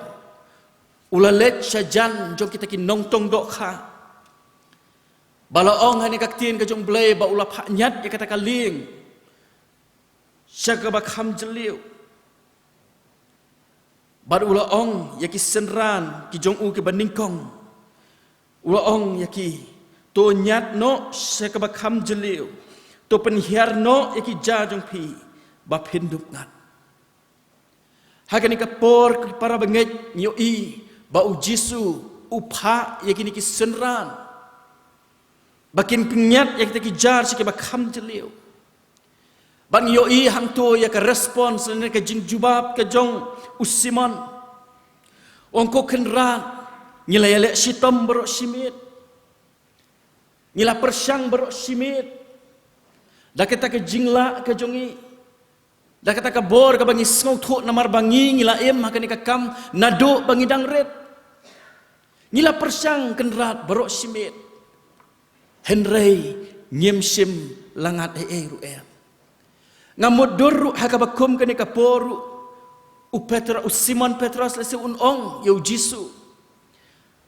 u la leit sha jan jong kita ki nongtong dohkha. Ba la ong ha kane ka ktien ka jong u Blei ba u la phah ñiad ïa kata ka lieng sha kaba kham jylliew. Bad u la ong ïa ki synran ki jong u kiba nyngkong, u la ong ïa ki, to ñiad noh sha kaba kham jylliew, to pynhiar noh ïa ki ja jong phi ba phin dup ngat. Ha kane ka por, ki para bangeit, ngi ïohi ba u Jisu u phah ïa kine ki synran ba kin pynñiad ïa kita ki jar sha kiba kham jylliew. Bad ngi ïohi hangto ïa ka response lane ka jingjubab ka jong u Simon. Ong, ko Kynrad, ngi la ïaleh shitom baroh shimiet. Ngi la pyrshang baroh shimiet. Da kata ka jinglah ka jong ngi, da kata ka bor kaba ngi sngewthuh namar ba ngi, ngi la im ha kane ka kam naduh ba ngi dang rit. Ngi la pyrshang Kynrad baroh shimiet, hynrei ngim shym la ngat ei ei ruh em. Nga mutdur ruh ha kaba kum kane ka por ruh, u Petro, u Simon Petros lehse un ong ïa u Jisu.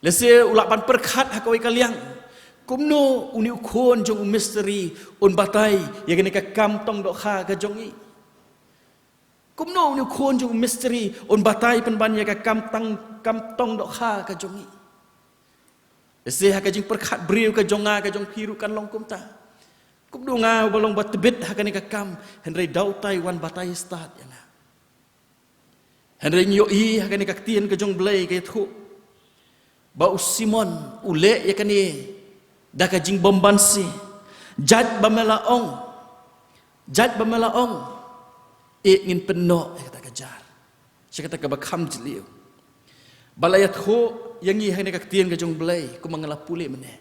Lehse u lah ban pyrkhat ha kawei ka liang, kumno une u khun jong u mistri un batai ïa kane ka kam tong dohkha ka jong ngi? Kumno une u khun jong u mistri un batai pynban ïa ka kam tang, kam tong dohkha ka jong ngi? Lehse ha ka jingpyrkhat briew ka jong nga, ka jong phi ruh kan long kumta. Kumno nga uba long ba tbit ha kane ka kam, hynrei da utai wan batai stad ïa nga? Hynrei ngi ïohi ha kane ka ktien ka jong U Blei ka ïathuh ba u Simon u leh ïa kane da ka jingbymbanse. Jait ba me la ong, jait ba me la ong, eh, ngin pynnoh ïa kata ka jar sha kata kaba kham jylliew. Ba la ïathuh ïa ngi ha kane ka ktien ka jong U Blei kumba nga la pule mynne,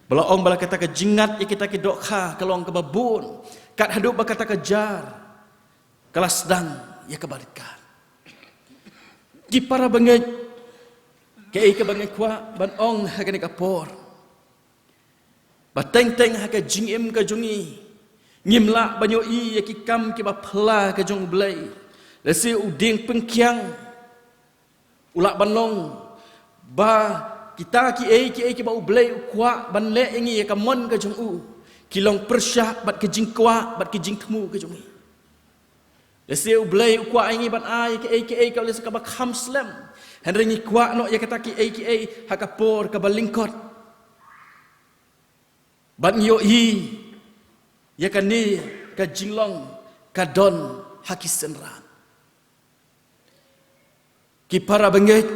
ba la ong ba la kata ka jingngat ïa kita ki dohkha ka long kaba bun, kat haduh ba kata ka jar ka la sdang ïa kaba ryngkat. Ki para bangeit, kaei kaba nga kwah ban ong ha kane ka por, ba teng teng ha ka jingim ka jong ngi ngim lah ban ïohi ïa ki kam kiba phylla ka jong U Blei. Lehse u dieng pyngkiang u lah ban long ba kita kiei kiei kiba U Blei u kwah ban leh ïa ngi ïa ka mon ka jong u ki long pyrshah bad ka jingkwah bad ka jingthmu ka jong ngi. Lehse U Blei u kwah ïa ngi ban ai kaei kaei kaba lehse kaba kham slem, hynrei ngi kwah noh ïa kata kiei kiei ha ka por kaba lyngkot. Bad ngi ïohi ïa kane ka jinglong ka don ha ki synran. Ki para bangeit,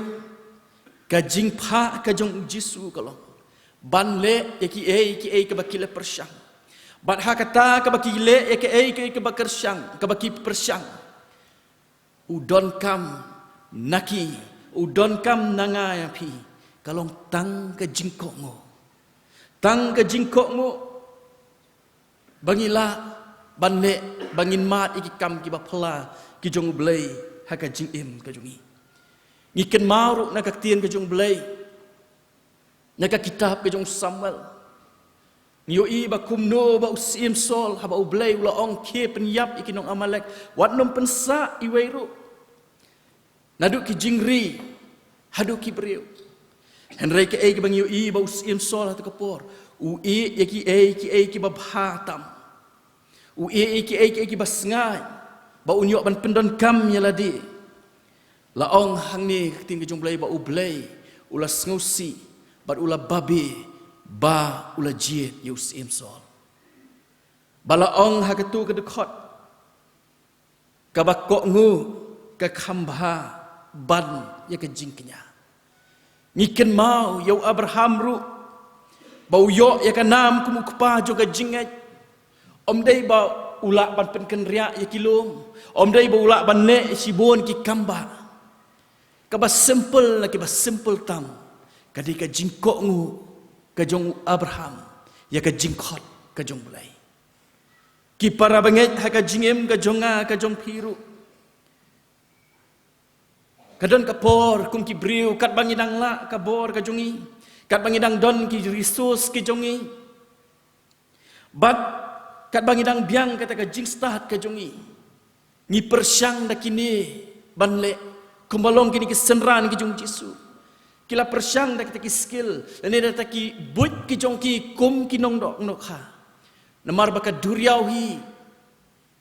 ka jingphah ka jong U Jisu ka long ban leh ïa kiei kiei kaba ki la pyrshang. Bad ha kata kaba ki leh ïa kiei kiei kaba pyrshang, kaba ki pyrshang, u donkam na ki, u donkam na nga ïa phi, ka long tang ka jingkohnguh. Tang ka jingkohnguh ba ngi lah ban leh, ba ngin mad ïa ki kam kiba phylla ki jong U Blei ha ka jingim ka jong ngi. Ngi kynmaw ruh na ka ktien ka jong U Blei, na ka kitab ka jong u Samuel, ngi ïohi ba kumno ba u Syiem Saul, haba U Blei u la ong khie pynïap ïa ki nong Amalek, wat nym pynsah iwei ruh, naduh ki jingri haduh ki briew. Hynrei kaei kaba ngi ïohi ba u Syiem Saul ha kata ka por, u ïeh ïa kiei kiei kiba bha tam, u ïeh ïa kiei kiei kiba sngaid, ba un ïoh ban pyndonkam ïa lade. La ong hangne ka ktien ka jong U Blei ba U Blei u la sngewsih bad u la babe ba u la jied ïa u Syiem Saul. Ba la ong ha katu ka dkhot, kaba kohnguh ka kham bha ban ïa ka jingkñia. Ngi kynmaw ïa u Abraham ruh, ba u ïoh ïa ka nam kum u kpa jong ka jingngeit. Ym dei ba u lah ban pynkynriah ïa ki lum, ym dei ba u lah ban leh shibun ki kam ba. Kaba simple na kiba simple tam, ka dei ka jingkohnguh ka jong u Abraham ïa ka jingkhot ka jong U Blei. Ki para bangeit, ha ka jingim ka jong nga ka jong phi ruh, ka don ka por kum ki briew, katba ngi dang lah ka bor ka jong ngi, katba ngi dang don ki resource ki jong ngi, bad katba ngi dang biang kata ka jingstad ka jong ngi, ngi pyrshang da kine ban leh, kumba long kine ki synran ki jong U Jisu. Ki la pyrshang da kita ki skill lane da kita ki buit ki jong ki kum ki nongdoh nongdohkha. Namar ba ka duriaw hi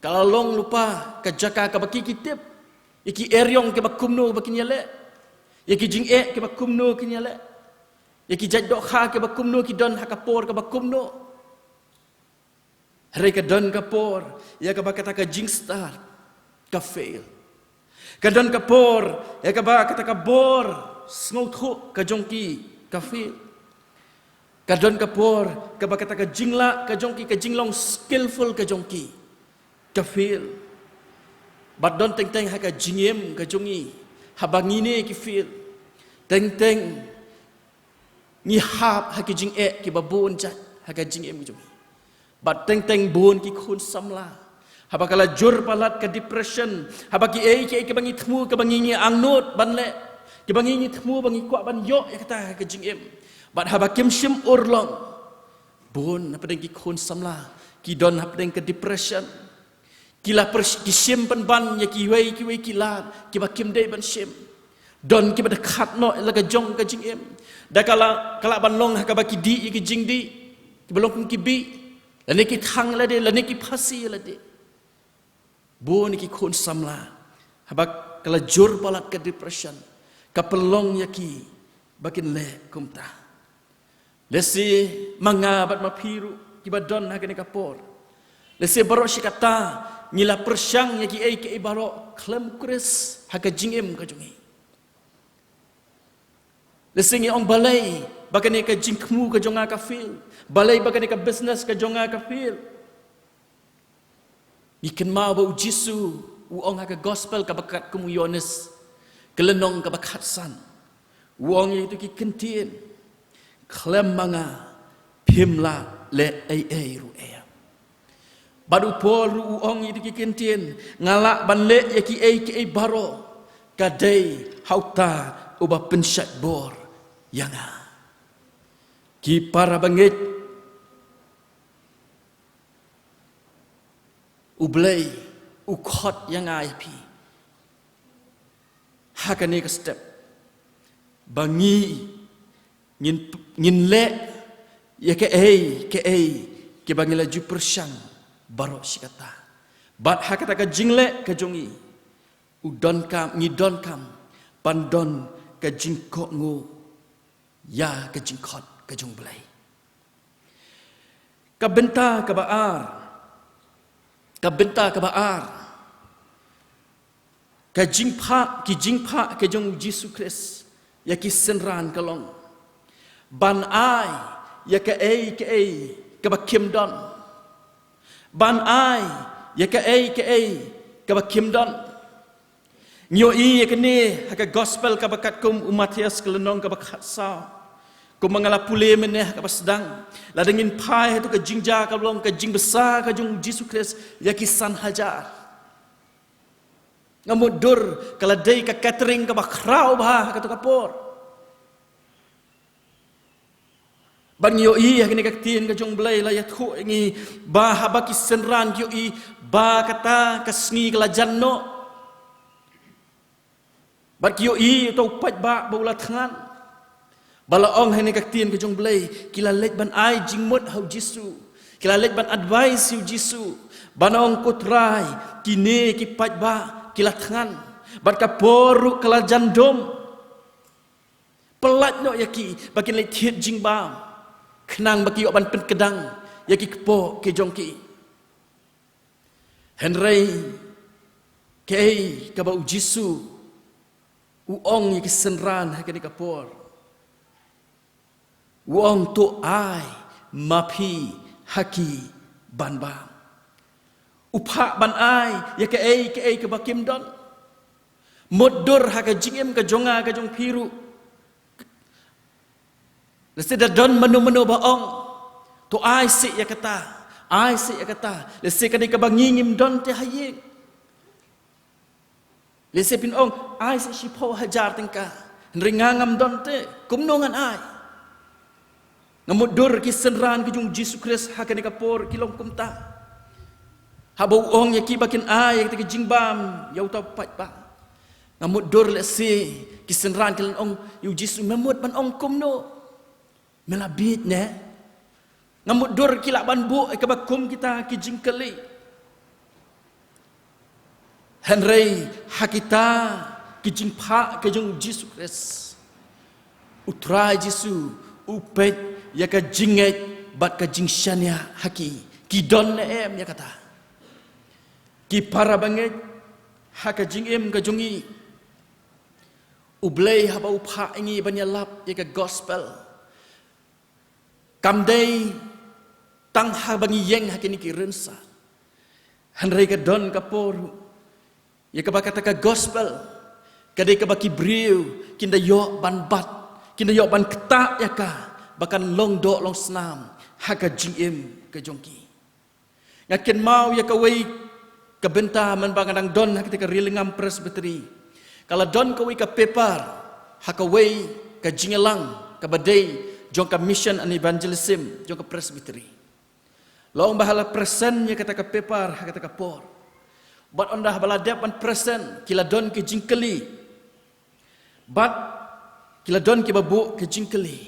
ka la long lypa ka jaka kaba ki, ki tip ïa ki eriong kiba kumno ba kin ïaleh, ïa ki jingeh kiba kumno kin ïaleh, ïa ki jait dohkha kiba kumno ki don ha ka por kaba kumno. Hynrei ka don ka por ïa kaba kata ka jingstad ka fail. Ka don ka por ïa kaba kata ka bor sngewthuh ka jong ki ka fail. Ka don ka por kaba kata ka jinglah ka jong ki, ka jinglong skillful ka jong ki ka fail. Bad don teng teng ha ka jingim ka jong ngi, haba ngine ki fail, teng teng ngi hap ha ki jingeh kiba bun jait ha ka jingim ka jong ngi. Bad teng teng bun ki khun samla, haba ka la jur palat ka depression, haba kiei kiei kiba ngi thmu, kiba ngi, ngi angnud ban leh, kiba ngi, ngi thmu ba ngi kwah ban ïoh ïa kata ha ka jingim, bad haba kim shym urlong, bun hapdeng ki khun samla ki don hapdeng ka depression. Ki la pyrsh-, ki shim pynban ïa kiwei kiwei ki lad kiba kim dei ban shim. Don kiba da khat noh la ka jong ka jingim. Da ka la, ka la ban long ha kaba ki dih ïa ki jingdih kiba long kum ki bih, lane ki thang ïa lade, lane ki phasi ïa lade. Bun ki khun samla, haba ka la jur palat ka depression, ka pynlong ïa ki ba kin leh kumta. Lehse ma nga bad ma phi ruh kiba don ha kane ka por, lehse baroh shi katta Ngi la pyrshang ïa kiei kiei baroh khlem Khrist ha ka jingim ka jong ngi. Lehse ngi ong balei ba kane ka jingthmu ka jong nga ka fail, balei ba kane ka business ka jong nga ka fail. Ngi kynmaw ba u Jisu u ong ha ka gospel kaba katkum u Ïoannis, ka lynnong kaba khatsan. U ong ïa kito ki ktien, khlem ma nga phim lah leh ei ei ruh em. Bad u Paul ruh u ong ïa kito ki ktien, nga lah ban leh ïa kiei kiei baroh ka dei ha uta uba pynshait bor ïa nga. Ki para bangeit, U Blei u khot ïa nga ïa phi ha kane ka step ba ngi ngin, ngin leh ïa kaei kaei kiba ngi la ju pyrshang baroh shi katta. Bad ha kata ka jingleh ka jong ngi, u donkam, ngi donkam ban don ka jingkohnguh ïa ka jingkhot ka jong U Blei. Ka bynta kaba ar, ka bynta kaba ar, ka jingphah, ki jingphah ka jong u Jisu Khrist ïa ki synran ka long ban ai ïa kaei kaei kaba kim don. Ban ai ïa kaei kaei kaba kim don. Ngi ïohi ïa kane ha ka gospel kaba katkum u Mathaios ka lynnong kaba khatsaw. Kumba nga la pule mynne ha kaba sdang, lada ngin phai ha tu ka jingjia kaba long ka jingbsa ka jong u Jisu Khrist ïa ki san hajar. Nga mutdur ka la dei ka catering kaba khraw bha ha katu ka por. Bad ngi ïohi ha kane ka ktien ka jong U Blei la ïathuh ïa ngi ba haba ki synran ki ïohi ba kata ka sngi ka la jan noh, bad ki ïohi uta u paidbah ba u la thngan, ba la ong ha kane ka ktien ka jong U Blei, ki la leit ban ai jingmut ha u Jisu, ki la leit ban advice ïa u Jisu, ban ong, ko Trai, kine ki paidbah ki la thngan, bad ka por ruh ka la jan dum. Pyllait noh ïa ki ba kin leit thied jingbam, khnang ba ki ïoh ban pynkdang ïa ki kpoh ki jong ki. Hynrei kaei kaba u Jisu u ong ïa ki synran ha kane ka por? U ong, to ai ma phi ha ki ban bam. U phah ban ai ïa kaei kaei kaba kim don. Mutdur ha ka jingim ka jong nga ka jong phi ruh, lehse da don mano mano ba ong, to ai seh ïa kata, ai seh ïa kata. Lehse ka dei kaba ngi ngim don te ha ïing. Lehse phin ong, ai seh shiphew hajar tyngka, hynrei nga ngam don te, kumno ngan ai? Nga mutdur ki synran ki jong u Jisu Khrist ha kane ka por ki long kumta. Haba u ong ïa ki ba kin ai ïa kata ka jingbam ïa uta u paidbah, nga mutdur lehse ki synran ki la ong ïa u Jisu, me mut ban ong kumno? Me la bieit ne? Nga mutdur ki lah ban buh ïa kaba kum kita ki jingkylli. Hynrei ha kita ki jingphah ki jong u Jisu Khrist, u Trai Jisu u peit ïa ka jingngeit bad ka jingshaniah ha ki, ki don ne em ïa kata. Ki para bangeit, ha ka jingim ka jong ngi, U Blei haba u phah ïa ngi ban ïalap ïa ka gospel, kam dei tang haba ngi ïeng ha kine ki rynsan. Hynrei ka don ka por ïa kaba kata ka gospel ka dei kaba ki briew kin da ïoh ban bat, kin da ïoh ban ktah ïa ka ba kan long doh long snam ha ka jingim ka jong ki. Nga kynmaw ïa kawei ka bynta mynba nga dang don ha kata ka Rilingam Presbytery. Ka la don kawei ka paper ha kawei ka jingïalang kaba dei jong ka Mission and Evangelism jong ka Presbytery. La ong ba ha la present ïa kata ka paper ha kata ka por, bad ynda haba la dep ban present, ki la don ki jingkylli. Bad ki la don kiba buh ki jingkylli,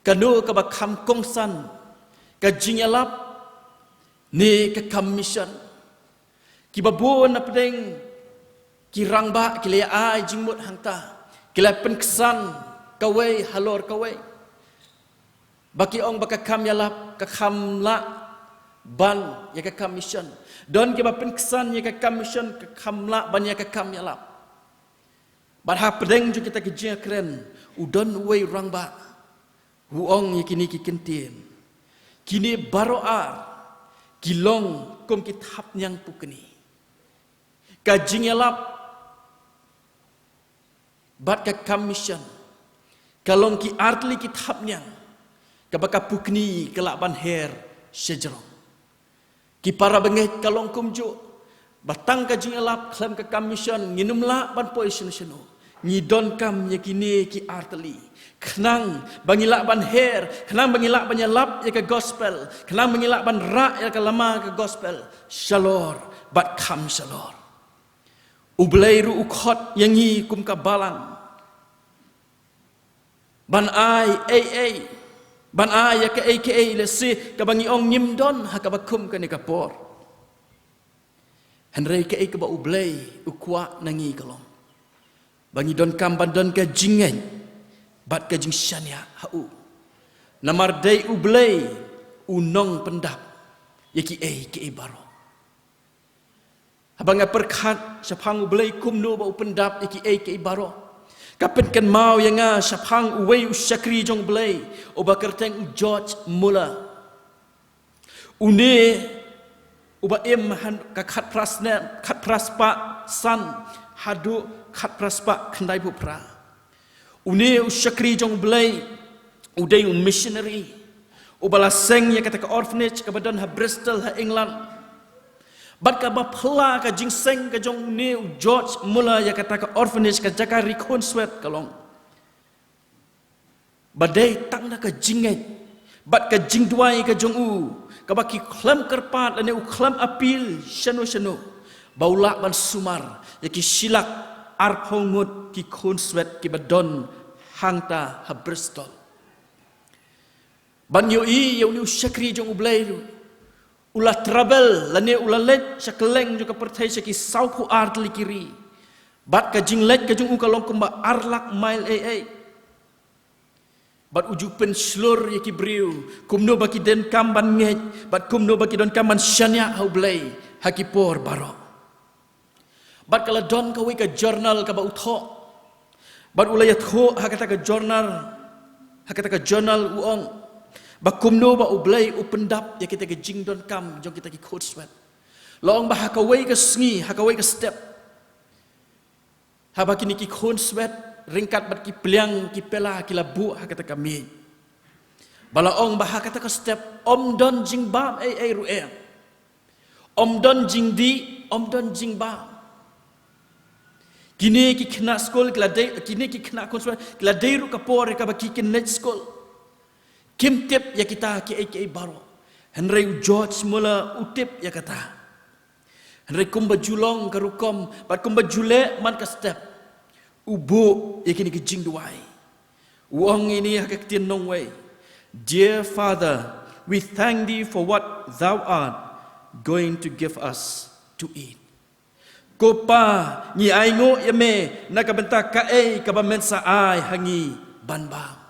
kano kaba kham kongsan, ka jingïalap ne ka kam mission? Kiba bun na pdeng ki rangbah ki la ai jingmut hangta, ki la pynksan kawei halor kawei. Ba ki ong ba ka kam ïalap ka kham lah ban ïa ka kam mission. Don kiba pynksan ïa ka kam mission, ka kham lah ban ïa ka kam ïalap. Bad hapdeng jong kita ki jingkren, u don uwei u rangbah, u ong ïa kine ki kyntien. Kine baroh ar ki long kum ki thapniang pukni. Ka jingïalap bad ka kam mission ka long ki artylli ki thapniang, kaba ka pukni ka lah ban her shajrong. Ki para bangeit, ka long kumjuh, ba tang ka jingïalap khlem ka kam mission ngin ym lah ban poi shano shano. Ngi donkam ïa kine ki artylli khnang ba ngi lah ban her, khnang ba ngi lah ban ïalap ïa ka gospel, khnang ba ngi lah ban rah ïa ka lama ka gospel shalor bad kham shalor. U Blei ruh u khot ïa ngi kum ka balang ban ai ei ei, ban ai ïa kaei kaei lehse kaba ngi ong ngim don ha kaba kum kane ka por. Hynrei kaei kaba U Blei u kwah na ngi ka long ba ngi donkam ban don ka jingngeit bad ka jingshaniah ha u. Namar dei U Blei u nongpyndap ïa kiei kiei baroh. Haba nga pyrkhat shaphang U Blei kumno ba u pyndap ïa kiei kiei baroh, ka pynkynmaw ïa nga shaphang uwei u shakri jong U Blei uba kyrteng u George Muller. Une uba im ha ka khatphra snem, khatphra spah san haduh khatphra spah khyndaiphew phra. Une u shakri jong U Blei u dei u missionary uba la seng ïa kata ka orphanage kaba don ha Bristol ha England. Bad kaba phylla ka jingseng ka jong une u George Muller ïa kata ka orphanage, ka jaka ri khunswet ka long ba dei tang da ka jingngeit bad ka jingduwai ka jong u, kaba ki khlem kyrpad lane u khlem appeal shano shano ba u lah ban sumar ïa ki shilak arphew ngut ki khunswet kiba don hangta ha Bristol. Ban ïohi ïa une u shakri jong U Blei ruh, u la travel lane u la leit sha kylleng jong ka pyrthei, sha ki sawphew ar tylli ki ri. Bad ka jingleit ka jong u ka long kumba ar lak mail ei ei. Bad u ju pynshlur ïa ki briew kumno ba ki donkam ban ngeit bad kumno ba ki donkam ban shaniah ha U Blei ha ki por baroh. Bad ka la don kawei ka journal kaba u thoh. Bad u la ïathuh ha kata ka journal, ha kata ka journal u ong ba kumno ba U Blei u pyndap ïa kita ki jingdonkam jong kita ki khunswet. La ong ba ha kawei ka sngi, ha kawei ka step, haba kine ki khunswet ryngkat bad ki pliang ki pela ki la buh ha kata ka miej, ba la ong ba ha kata ka step ym don jingbam ei ei ruh em. Ym don jingdih, ym don jingbam. Kine ki khynnah skul ki la dei, kine ki khynnah khunswet ki la dei ruh ka por ïa kaba ki kynnoh skul. Kim tip ïa kita kiei kiei baroh. Hynrei u George Muller u tip ïa kata. Hynrei kumba ju long ka rukom bad kumba ju leh man ka step, u buh ïa kine ki jingduwai. U ong ïa kine ha ka ktien nongwei: Dear Father, we thank thee for what thou art going to give us to eat. Ko Pa, ngi ainguh ïa me na ka bynta kaei kaba men sa ai ha ngi ban bam.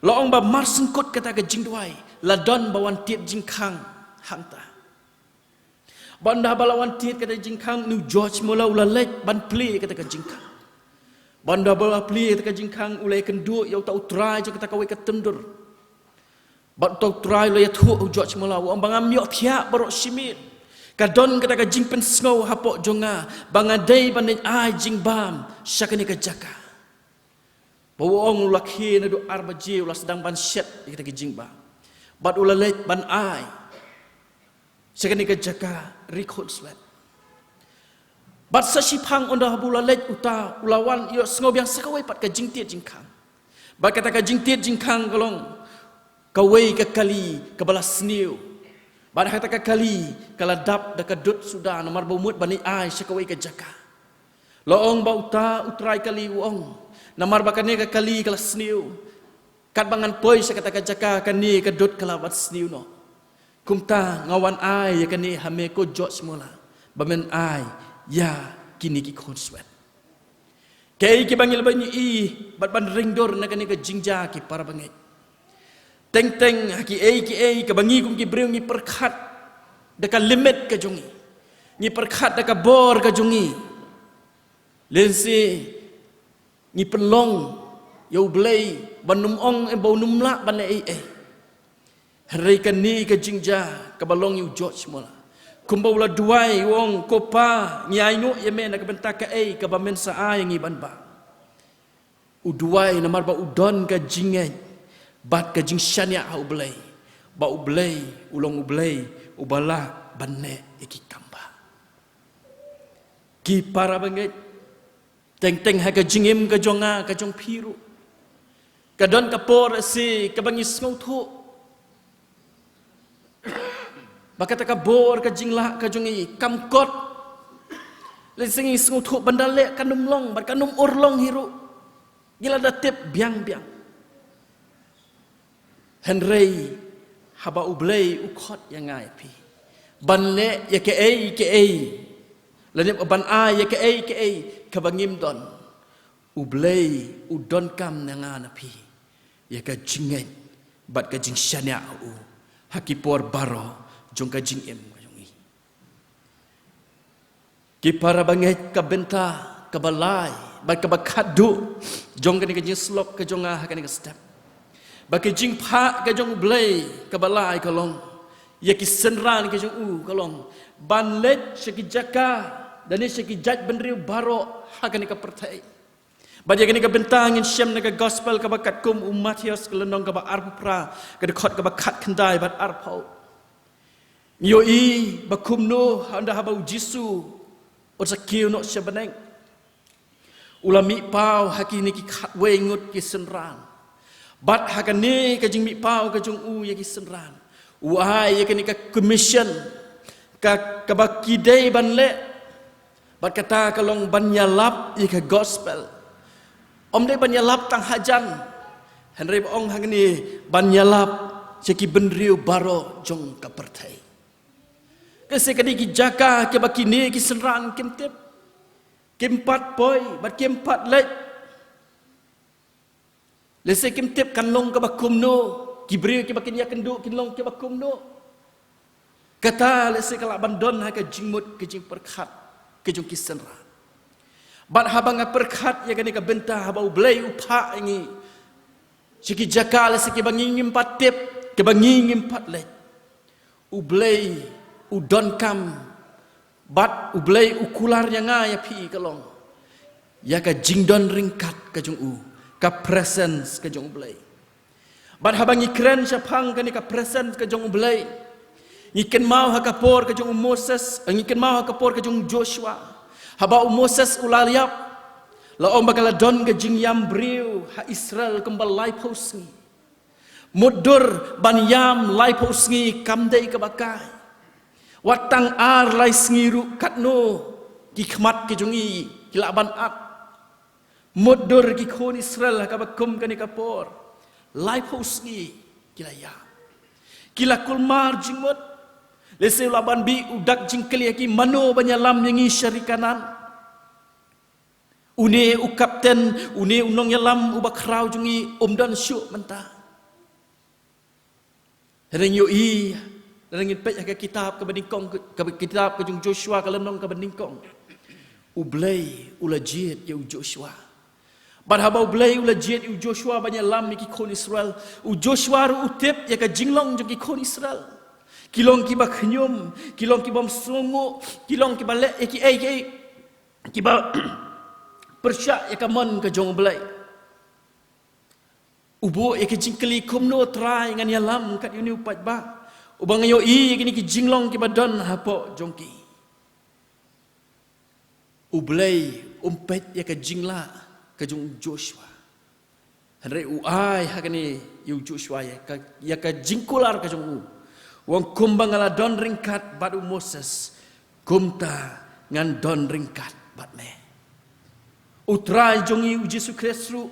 La ong ba marsynkut kata ka jingduwai la don ba wan tied jingkhang hangta. Bad ynda ba la wan tied kata ka jingkhang, une u George Muller u la leit ban plie kata ka jingkhang. Bad ynda ba la plie kata ka jingkhang, u la ïakynduh ïa uta u trai jong kata kawei ka tyndur. Bad uta u trai u la ïathuh ïa u George Muller, u ong ba ngam ïohthiah baroh shi miet. Ka don kata ka jingpynsngew hapoh jong nga ba nga dei ban leit ai jingbam sha kane ka jaka. Ba u ong u la khie naduh ar baje, u la sdang ban shet ïa kita ki jingbam. Bad u la leit ban ai sha kane ka jaka ri khunswet. Bad sa shiphang ynda ba u la leit, uta u la wan ïohsngew biang sa kawei pat ka jingtied jingkhang. Bad kata ka jingtied jingkhang ka long kawei ka kali kaba la sniew. Bad kata ka kali ka la dap da ka dud suda namar ba u mut ban leit ai sha kawei ka jaka. La ong ba uta u trai kali u ong, namar ba kane ka kali ka la sniew, katba ngan poi sha kata ka jaka, kane ka dud ka la wan sniew noh. Kumta nga wan ai ïa kane ha me ko George Muller ba men ai ïa kine ki khunswet. Kaei kaba ngi lah ban ïohi bad ban ring dur na kane ka jingjia, ki para bangeit? Teng teng ha kiei kiei kaba ngi kum ki briew ngi pyrkhat da ka limit ka jong ngi. Ngi pyrkhat da ka bor ka jong ngi. Lehse ngi pynlong ïa U Blei ban ym ong, eh, ba un ym lah ban leh ei ei. Hynrei kane ka jingjia kaba long ïa u George Muller, kumba u la duwai, u ong, "Ko Pa, ngi ai noh ïa me na ka bynta kaei kaba men sa ai ïa ngi ban bam." U duwai namar ba u don ka jingngeit bad ka jingshaniah ha U Blei, ba U Blei u long U Blei uba lah ban leh ïa ki kam bha. Ki para bangeit, teng teng ha ka jingim ka jong nga, ka jong phi ruh, ka don ka por lehse kaba ngi sngewthuh ba kata ka bor ka jinglah ka jong ngi kam kot. Lehse ngi sngewthuh ban da leh kan ym long, bad kan ym urlong hi ruh. Ngi la da tip biang biang. Hynrei haba U Blei u khot ïa nga ïa phi ban leh ïa kaei kaei, lane ban ai ïa kaei kaei kaba ngim don, U Blei u donkam na nga na phi ïa ka jingngeit bad ka jingshaniah ha u ha ki por baroh jong ka jingim ka jong ngi. Ki para bangeit, ka bynta kaba lai bad kaba khatduh jong kane ka jingsyllok ka jong nga ha kane ka step, ba ka jingphah ka jong U Blei kaba lai ka long ïa ki synran ka jong u ka long ban leit sha ki jaka lane sha ki jaitbynriew baroh ha kane ka pyrthei. Bad ïa kane ka bynta ngin shem na ka gospel kaba katkum u Mathaios, ka lynnong kaba arphew phra, ka dkhot kaba khatkhyndai bad arphew. Ngi ïohi ba kumno haba u Jisu u sa kiew noh sha bneng, u la mih paw ha kine ki khatwei ngut ki synran. Bad ha kane ka jingmih paw ka jong u ïa ki synran, u ai ïa kane ka commission, ka, kaba ki dei ban leh. Bad kata ka long ban ïalap ïa ka gospel. Ym dei ban ïalap tang hajan, hynrei ba ong hangne ban ïalap sha ki bynriew baroh jong ka pyrthei. Ka se ka dei ki jaka kiba kine ki synran kim tip, kim pat poi bad kim pat leit. Lehse kim tip kan long kaba kumno, ki briew kiba kin ïakynduh kin long kiba kumno. Kata lehse ka lah ban don ha ka jingmut ka jingpyrkhat ka jong ki synran. Bad haba nga pyrkhat ïa kane ka bynta haba U Blei u phah ïa ngi sha ki jaka lehse kiba ngi ngim pat tip, kiba ngi ngim pat leit, U Blei u donkam bad U Blei u kular ïa nga ïa phi ka long ïa ka jingdon ryngkat ka jong u, ka presence ka jong U Blei. Bad haba ngi kren shaphang kane ka presence ka jong U Blei, ngi kynmaw ha ka por ka jong u Moses, ngi kynmaw ha ka por ka jong u Joshua. Haba u Moses u la ïap, la ong ba ka la don ka jingïam briew ha Israel kumba laiphew sngi. Mutdur ban ïam laiphew sngi kam dei kaba kai. Wat tang ar lai sngi ruh katno ki khmat ki jong ngi ki lah ban at. Mutdur ki khun Israel ha kaba kum kane ka por, laiphew sngi ki la ïam. Ki la kulmar jingmut. Lehse u lah ban bih u dak jingkylli ha ki, mano ban ïalam ïa ngi sha ri Kanaan? Une u kapten, une u nongïalam uba khraw jong ngi um don shuh mynta. Hynrei ngi ïohi, hynrei ngin peit ha ka kitab kaba nyngkong, ka kitab ka jong u Joshua ka lynnong kaba nyngkong, U Blei u la jied ïa u Joshua. Bad haba U Blei u la jied ïa u Joshua ban ïalam ïa ki khun Israel, u Joshua ruh u tip ïa ka jinglong jong ki khun Israel. Ki long kiba khñium, ki long kibym sngewnguh, ki long kiba leh ïa kiei kiei kiba pyrshah ïa ka mon ka jong U Blei. U buh ïa ka jingkylli, kumno Trai ngan ïalam kat ïa une u paidbah uba nga ïohi ïa kine ki jinglong kiba don hapoh jong ki? U Blei um peit ïa ka jinglah ka jong u Joshua. Hynrei u ai ha kane ïa u Joshua ïa ka, ïa ka jingkular ka jong u. U ong, kumba nga la don ryngkat bad u Moses, kumta ngan don ryngkat bad me. U Trai jong ngi u Jisu Khrist ruh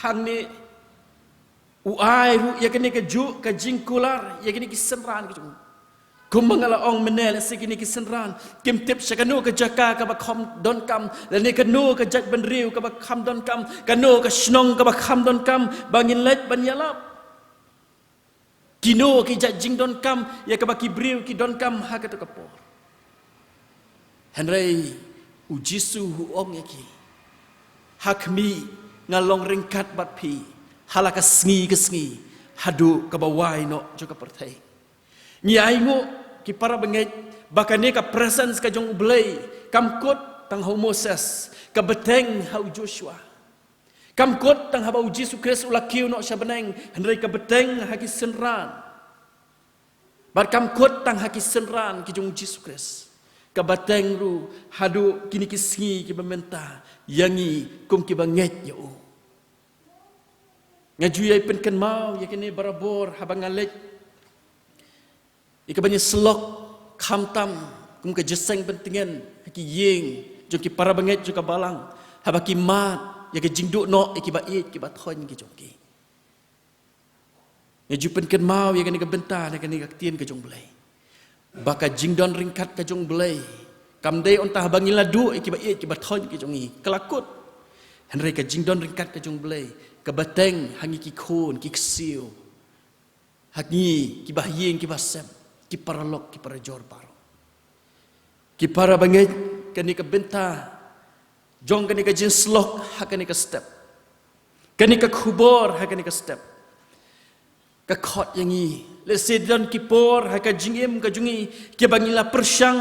hangne u ai ruh ïa kane kajuh ka jingkular ïa kine ki synran ka jong u. Kumba nga la ong mynne, lehse kine ki synran kim tip sha kano ka jaka kaba kham donkam, lane kano ka jaitbynriew kaba kham donkam, kano ka shnong kaba kham donkam ba ngin leit ban ïalap. Kino ki jait jingdonkam ïa kaba ki briew ki donkam ha kato ka por. Hynrei u Jisu u ong ïa ki, ha khmih nga long ryngkat bad phi ha la ka sngi ka sngi, haduh kaba wai noh jong ka pyrthei. Ngi ainguh ki para bangeit ba kane ka presence ka jong U Blei kam kut tang ha u Moses, ka bteng ha u Joshua. Kam kut tang haba u Jisu Khrist u la kiew noh sha bneng, hynrei ka bteng ha ki synran. Bad kam kut tang ha ki synran ki jong u Jisu Khrist, ka bteng ruh haduh kine ki sngi kiba mynta ïa ngi kum kiba ngeit ïa u. Nga ju ïai pynkynmaw ïa kane barabor haba nga leit ïa kaba ngi sylok khamtam kum ka jingïaseng pyntngen ha ki ïing jong ki para bangeit jong ka balang, haba ki mad ïa ka jingduh noh ïa kiba ïeit kiba thoiñ ki jong ki. Nga ju pynkynmaw ïa kane ka bynta na kane ka ktien ka jong U Blei, ba ka jingdon ryngkat ka jong U Blei kam dei hangta haba ngi la duh ïa kiba ïeit kiba thoiñ ki jong ngi, ka la kut. Hynrei ka jingdon ryngkat ka jong U Blei ka bteng ha ngi ki khun ki ksiew, ha ngi kiba ha ïing kiba sem, ki paralok ki parajor baroh. Ki para bangeit, kane ka bynta jong kane ka jingsylok ha kane ka step, kane ka khubor ha kane ka step, ka khot ïa ngi. Lehse don ki por ha ka jingim ka jong ngi kiba ngi la pyrshang,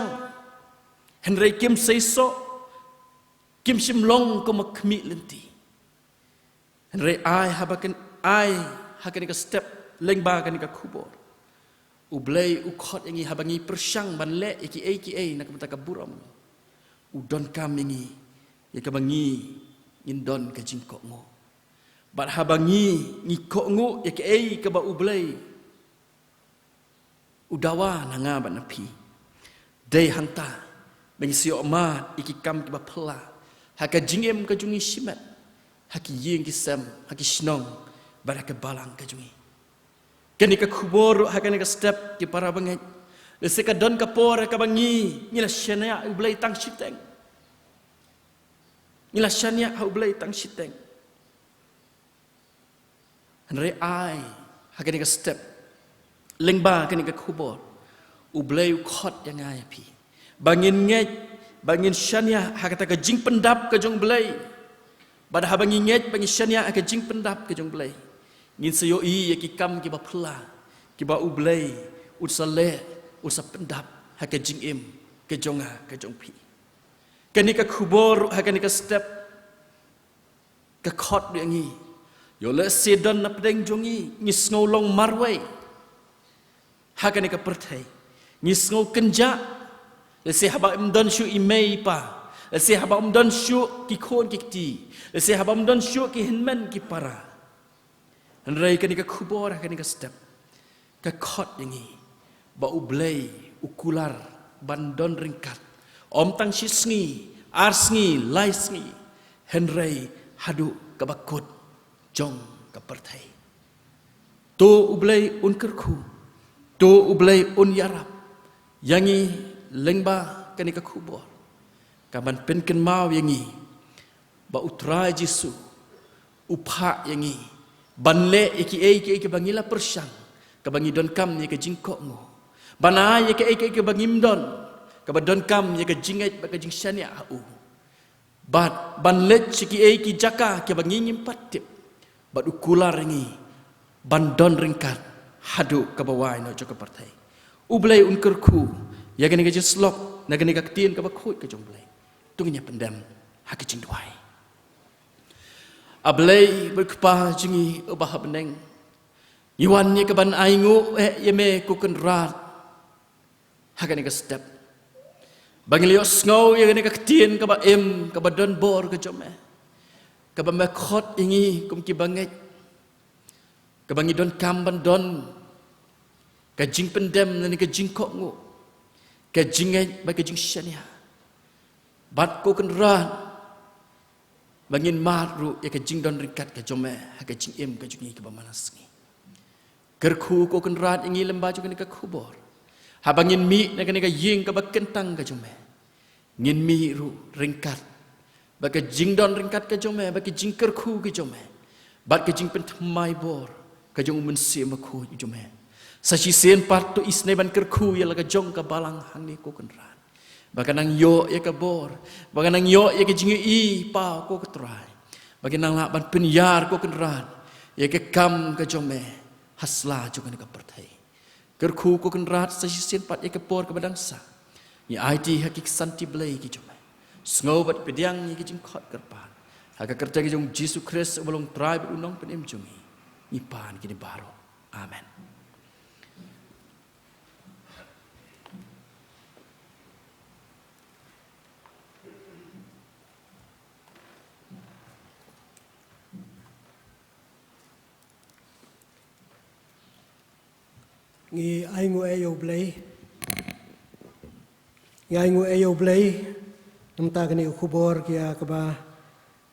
hynrei kim seisoh, kim shym long kum ha khmih lynti. Hynrei ai haba kan, ai ha kane ka step lyngba kane ka khubor, U Blei u khot ïa ngi haba ngi pyrshang ban leh ïa kiei kiei na ka bynta ka burom, u donkam ïa ngi ïa kaba ngi ngin don ka jingkohnguh. Bad haba ngi ngi kohnguh ïa kiei kaba U Blei u dawa na nga bad na phi, dei hangta ba ngi sa ïoh mad ïa ki kam kiba phylla ha ka jingim ka jong ngi shimet, ha ki ïing ki sem, ha ki shnong, bad ha ka balang ka jong ngi. Kane ka khubor ruh ha kane ka step, ki para bangeit, lehse ka don ka por ha kaba ngi ngi la shaniah ha U Blei tang shiteng. Ngi la shaniah ha U Blei tang shiteng. Hynrei ai ha kane ka step, lyngba kane ka khubor, U Blei u khot ïa nga ïa phi ba ngin ngeit, ba ngin shaniah ha kata ka jingpyndap ka jong U Blei. Bad haba ngi ngeit, ba ngi shaniah ha ka jingpyndap ka jong U Blei, ngin sa ïohi ïa ki kam kiba phylla kiba U Blei un sa leh, un sa pyndap ha ka jingim ka jong nga ka jong phi. Kane ka khubor ha kane ka step ka khot ïa ngi. Ïoh lehse don na pdeng jong ngi ngi sngew long marwei ha kane ka pyrthei, ngi sngew kynjah. Lehse haba ym don shuh i mei i pa, lehse haba ym don shuh ki khun ki kti, lehse haba ym don shuh ki hynmen ki para. Hynrei kane ka khubor ha kane ka step ka khot ïa ngi ba U Blei u kular ban don ryngkat, ym tang shi sngi, ar sngi, lai sngi, hynrei haduh kaba kut jong ka pyrthei. To U Blei un kyrkhu, to U Blei un ïarap ïa ngi lyngba kane ka khubor, ka ban pynkynmaw ïa ngi ba U Trai Jisu u phah ïa ngi ban leh ïa kiei kiei kiba ngi la pyrshang, kaba ngi donkam ïa ka jingkohnguh, ban ai ïa kiei kiei kiba ngim don, kaba donkam ïa ka jingngeit bad ka jingshaniah ha u, bad ban leit sha kiei ki jaka kiba ngi ngim pat tip. Bad u kular ïa ngi ban don ryngkat haduh kaba wai noh jong ka pyrthei. U Blei un kyrkhu ïa kane ka jingsyllok na kane ka ktien kaba khuid ka jong U Blei. To ngin ïa pyndem ha ka jingduwai. A Blei bad Kpa jong ngi uba ha bneng, ngi wan ïa ka ban ainguh eh ïa me ko Kynrad ha kane ka step, ba ngi la ïohsngew ïa kane ka ktien kaba im, kaba don bor ka jong me, kaba me khot ïa ngi kum kiba ngeit, kaba ngi donkam ban don ka jingpyndem lane ka jingkohnguh, ka jingngeit bad ka jingshaniah. Bad ko Kynrad, ba ngin mad ruh ïa ka jingdon ryngkat ka jong me ha ka jingim ka jong ngi kaba man la sngi. Kyrkhu ko Kynrad ïa ngi lyngba jong kane ka khubor, haba ngin mih na kane ka ïing kaba kyntang ka jong me, ngin mih ruh ryngkat bad ka jingdon ryngkat ka jong me, bad ka jingkyrkhu ka jong me, bad ka jingpynthymmai bor ka jong U Mynsiem Bakhuid u jong me. Sa shisien pat to isynei ban kyrkhu ïa la ka jong ka balang hangne ko Kynrad, ba kan nang ïoh ïa ka bor, ba kan nang ïoh ïa ka jingïohi paw ko Trai, ba kan nang lah ban pynïar ko Kynrad ïa ka kam ka jong me ha sla jong kane ka pyrthei. Kyrkhu ko Kynrad sa shisien pat ïa ka por kaba dang sah, ngi aiti ha ki ksanti Blei ki jong me. Sngew bad pdiang ïa ki jingkhot kyrpad ha ka kyrteng ka jong Jisu Khrist uba long Trai bad u Nongpynim jong ngi. Ngi pan kine baroh. Amen. Ngi ainguh ïa u Blei. Ngi ainguh ïa u Blei namar kane ka khubor ïa kaba,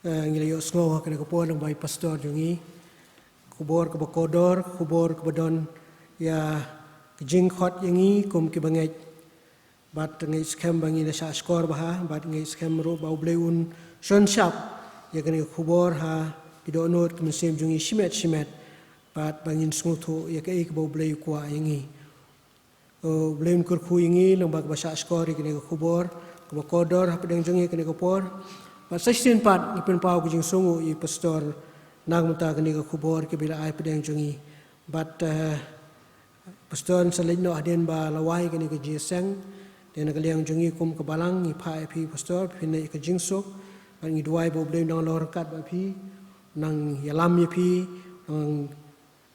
eh, ngi la ïohsngew ha kane ka por lyngba i pastor jong ngi. Khubor kaba kordor, khubor kaba don ïa ka jingkhot ïa ngi kum ki bangeit. Bad ngi skhem ba ngi la shah shkor bha, bad ngi skhem ruh ba u Blei un shon shap ïa kane ka khubor ha ki dohnud ki mynsiem jong ngi shimet shimet. Bad ba ngin sngewthuh ïa kaei kaba u Blei u kwah ïa ngi. U Blei un kyrkhu ïa ngi lyngba kaba shah shkor ïa kane ka khubor kaba kordor hapdeng jong ngi kane ka por. Bad sa shisien pat ngi pynpaw ka jingsngewnguh ïa i pastor na ka bynta kane ka khubor kaba i la ai hapdeng jong ngi. Bad, eh, pastor sa leit noh hadien ba la wai kane ka jingïaseng. Te na ka liang jong ngi kum ka balang ngi phah ïa phi pastor, phin leit ka jingsuk. Bad ngi duwai ba u Blei un nang long ryngkat bad phi, nang ïalam ïa phi, nang,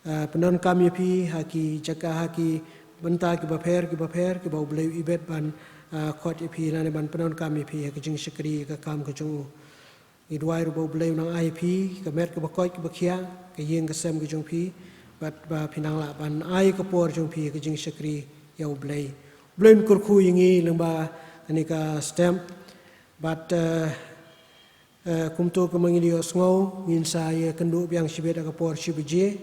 ah, pyndonkam ïa phi ha ki jaka, ha ki bynta kiba pher kiba pher kiba u Blei u ibet ban, ah, khot ïa phi lane ban pyndonkam ïa phi ha ka jingshakri ka kam ka jong u. Ngi duwai ruh ba u Blei un nang ai ïa phi ka met kaba koit kaba khiah, ka ïing ka sem ka jong phi, bad ba phin nang lah ban ai ka por jong phi ha ka jingshakri ïa u Blei. U Blei un kyrkhu ïa ngi lyngba kane ka step. Bad, eh, eh, kumto kumba ngi la ïohsngew, ngin sa ïakynduh biang shibit ha ka por shi baje.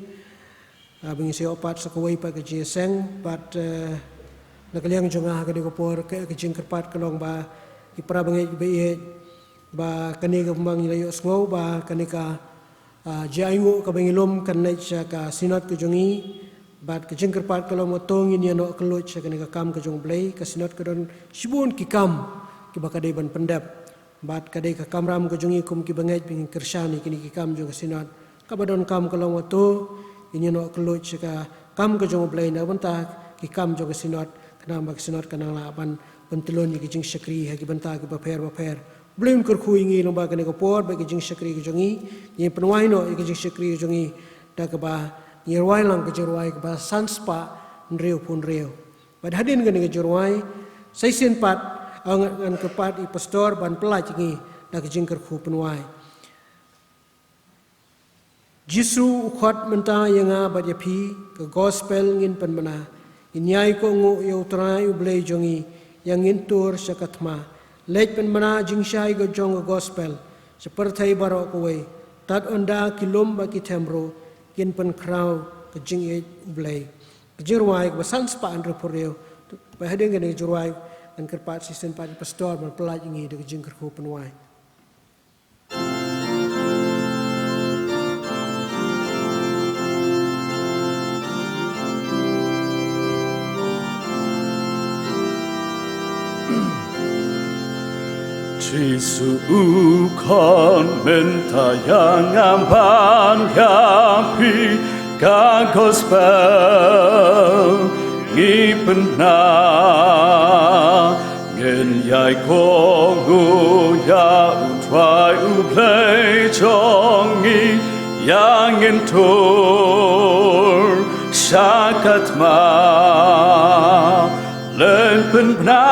Ah, ba ngin sa ïoh pat sa kawei pat ka jingïaseng, bad, eh, na ka liang jong nga ha kane ka por ka, ka jingkyrpad ka long ba ki para bangeit ba ïeit, ba kane kaba ngi la ïohsngew ba kane ka, ah, jingainguh kaba ngi lum kan leit sha ka synod ka jong ngi. Bad ka jingkyrpad ka long ba to ngin ïa noh kylluid sha kane ka kam ka jong u Blei, ka synod ka don shibun ki kam kiba ka dei ban pyndep. Bad ka dei ka kamram ka jong ngi kum ki bangeit ba ngin kyrshan ïa kine ki kam jong ka synod. Kaba donkam ka long ba to ngin ïa noh kylluid sha ka kam ka jong u Blei na ka bynta ki kam jong ka synod, khnang ba ka synod kan nang lah ban pyntlun ïa ka jingshakri ha ki bynta kiba pher ba pher. U Blei un kyrkhu ïa ngi lyngba kane ka por bad ka jingshakri ka jong ngi. Ngin pynwai noh ïa ka jingshakri ka jong ngi da kaba ngin rwai lang ka jingrwai kaba san spah hynriew phew hynriew. Bad hadien kane ka jingrwai, sa shisien pat, ah, ngan, ngan kyrpad ïa i pastor ban pyllait ïa ngi da ka jingkyrkhu pynwai. Jisu u khot mynta ïa nga bad ïa phi, ka gospel ngin pynbna. Ngin ïai kohnguh ïa u Trai u Blei jong ngi, ïa ngin tur sha ka thma. Leit pynbna jingshai ka jong ka gospel sha pyrthei baroh kawei. Tad ynda ki lum bad ki them ruh kin pynkhraw ka jingïeit u Blei. Ka jingrwai kaba san spah hynriew phew hynriew. Bad hadien kane ka jingrwai ngan kyrpad shisien pat ïa i pastor ban pyllait ïa ngi da ka jingkyrkhu pynwai. Jisu u khot mynta ïa nga bad ïa phi, ka gospel ngi pynbna. Ngin ïai kohnguh ïa u Trai u Blei jong ngi, ïa ngin tur sha ka thma. Leit pynbna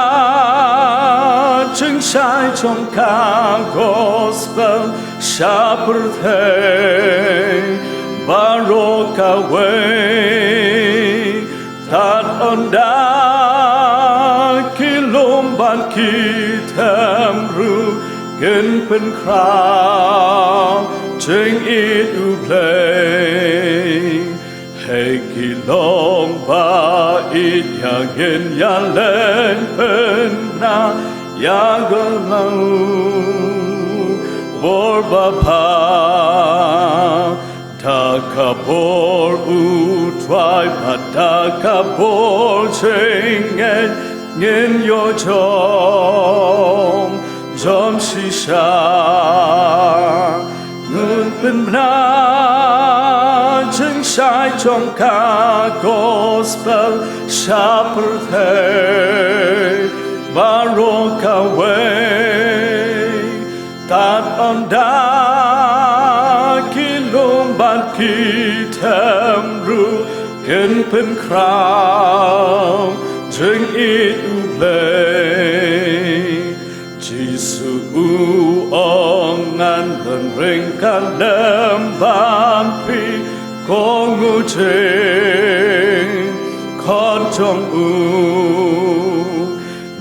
jingshai jong ka gospel sha pyrthei baroh kawei. Tad ynda ki lum bad ki them ruh kin pynkhraw jingïeit u Blei. Hei ki long ba ïeit, ïa ngin ïa leit pynbna ïa ka la u bor babha. Da ka bor U Trai bad da ka bor jingngeit ngin ïoh jong jong shisha. Ngun pynbna jingshai jong ka gospel sha pyrthei baroh kawei. Tad ynda ki lum bad ki them ruh kin pynkhraw jingïeit U Blei. Jisu u ong, ngan don ryngkat lem bad phi, ko nguh jingkhot jong u.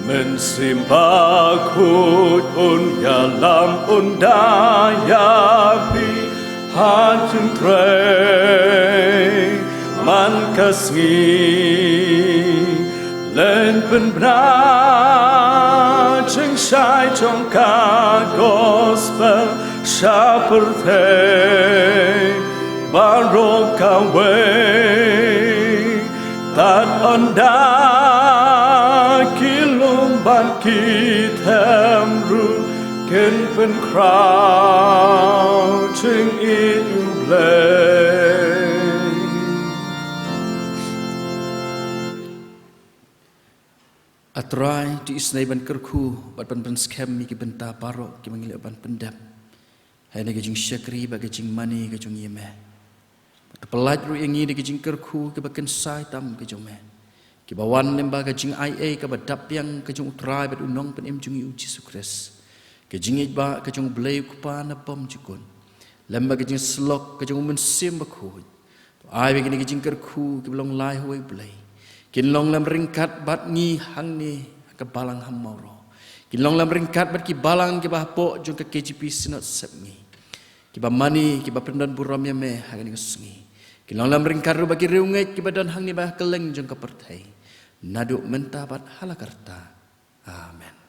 Mynsiem Bakhuid un ïalam, un da ïa phi ha jingtrei man ka sngi. Leit pynbna jingshai jong ka gospel sha pyrthei baroh kawei. Tad ynda ki lum bad ki them ruh kin pynkhraw jingïeit U Blei. A Trai, to isynei ban kyrkhu bad ban pynskhem ïa ki bynta baroh kiba ngi lah ban pyndep ha kane ka jingshakri bad ka jingmane ka jong ngi ïa me. Bad to pyllait ruh ïa ngi da ki jingkyrkhu kiba kynsai tam ka jong me, kiba wan lyngba ka jingaiei kaba dap biang ka jong U Trai bad U Nongpynim jong ngi U Jisu Khrist, ka jingïeit ba ka jong U Blei U Kpa na bymjukut, lem bad ka jingsyllok ka jong U Mynsiem Bakhuid. To ai ba kine ki jingkyrkhu kiba long lai ha uwei U Blei kin long lem ryngkat bad ngi hangne ha ka balang ha Mawroh. Kin long lem ryngkat bad ki balang kiba hapoh jong ka K J P Synod Sepngi, kiba mane, kiba pyndonburom ïa me ha kane ka sngi. Kin long lem ryngkat ruh bad ki riewngeit kiba don hangne bad ha kylleng jong ka pyrthei, naduh mynta bad hala karta. Amen.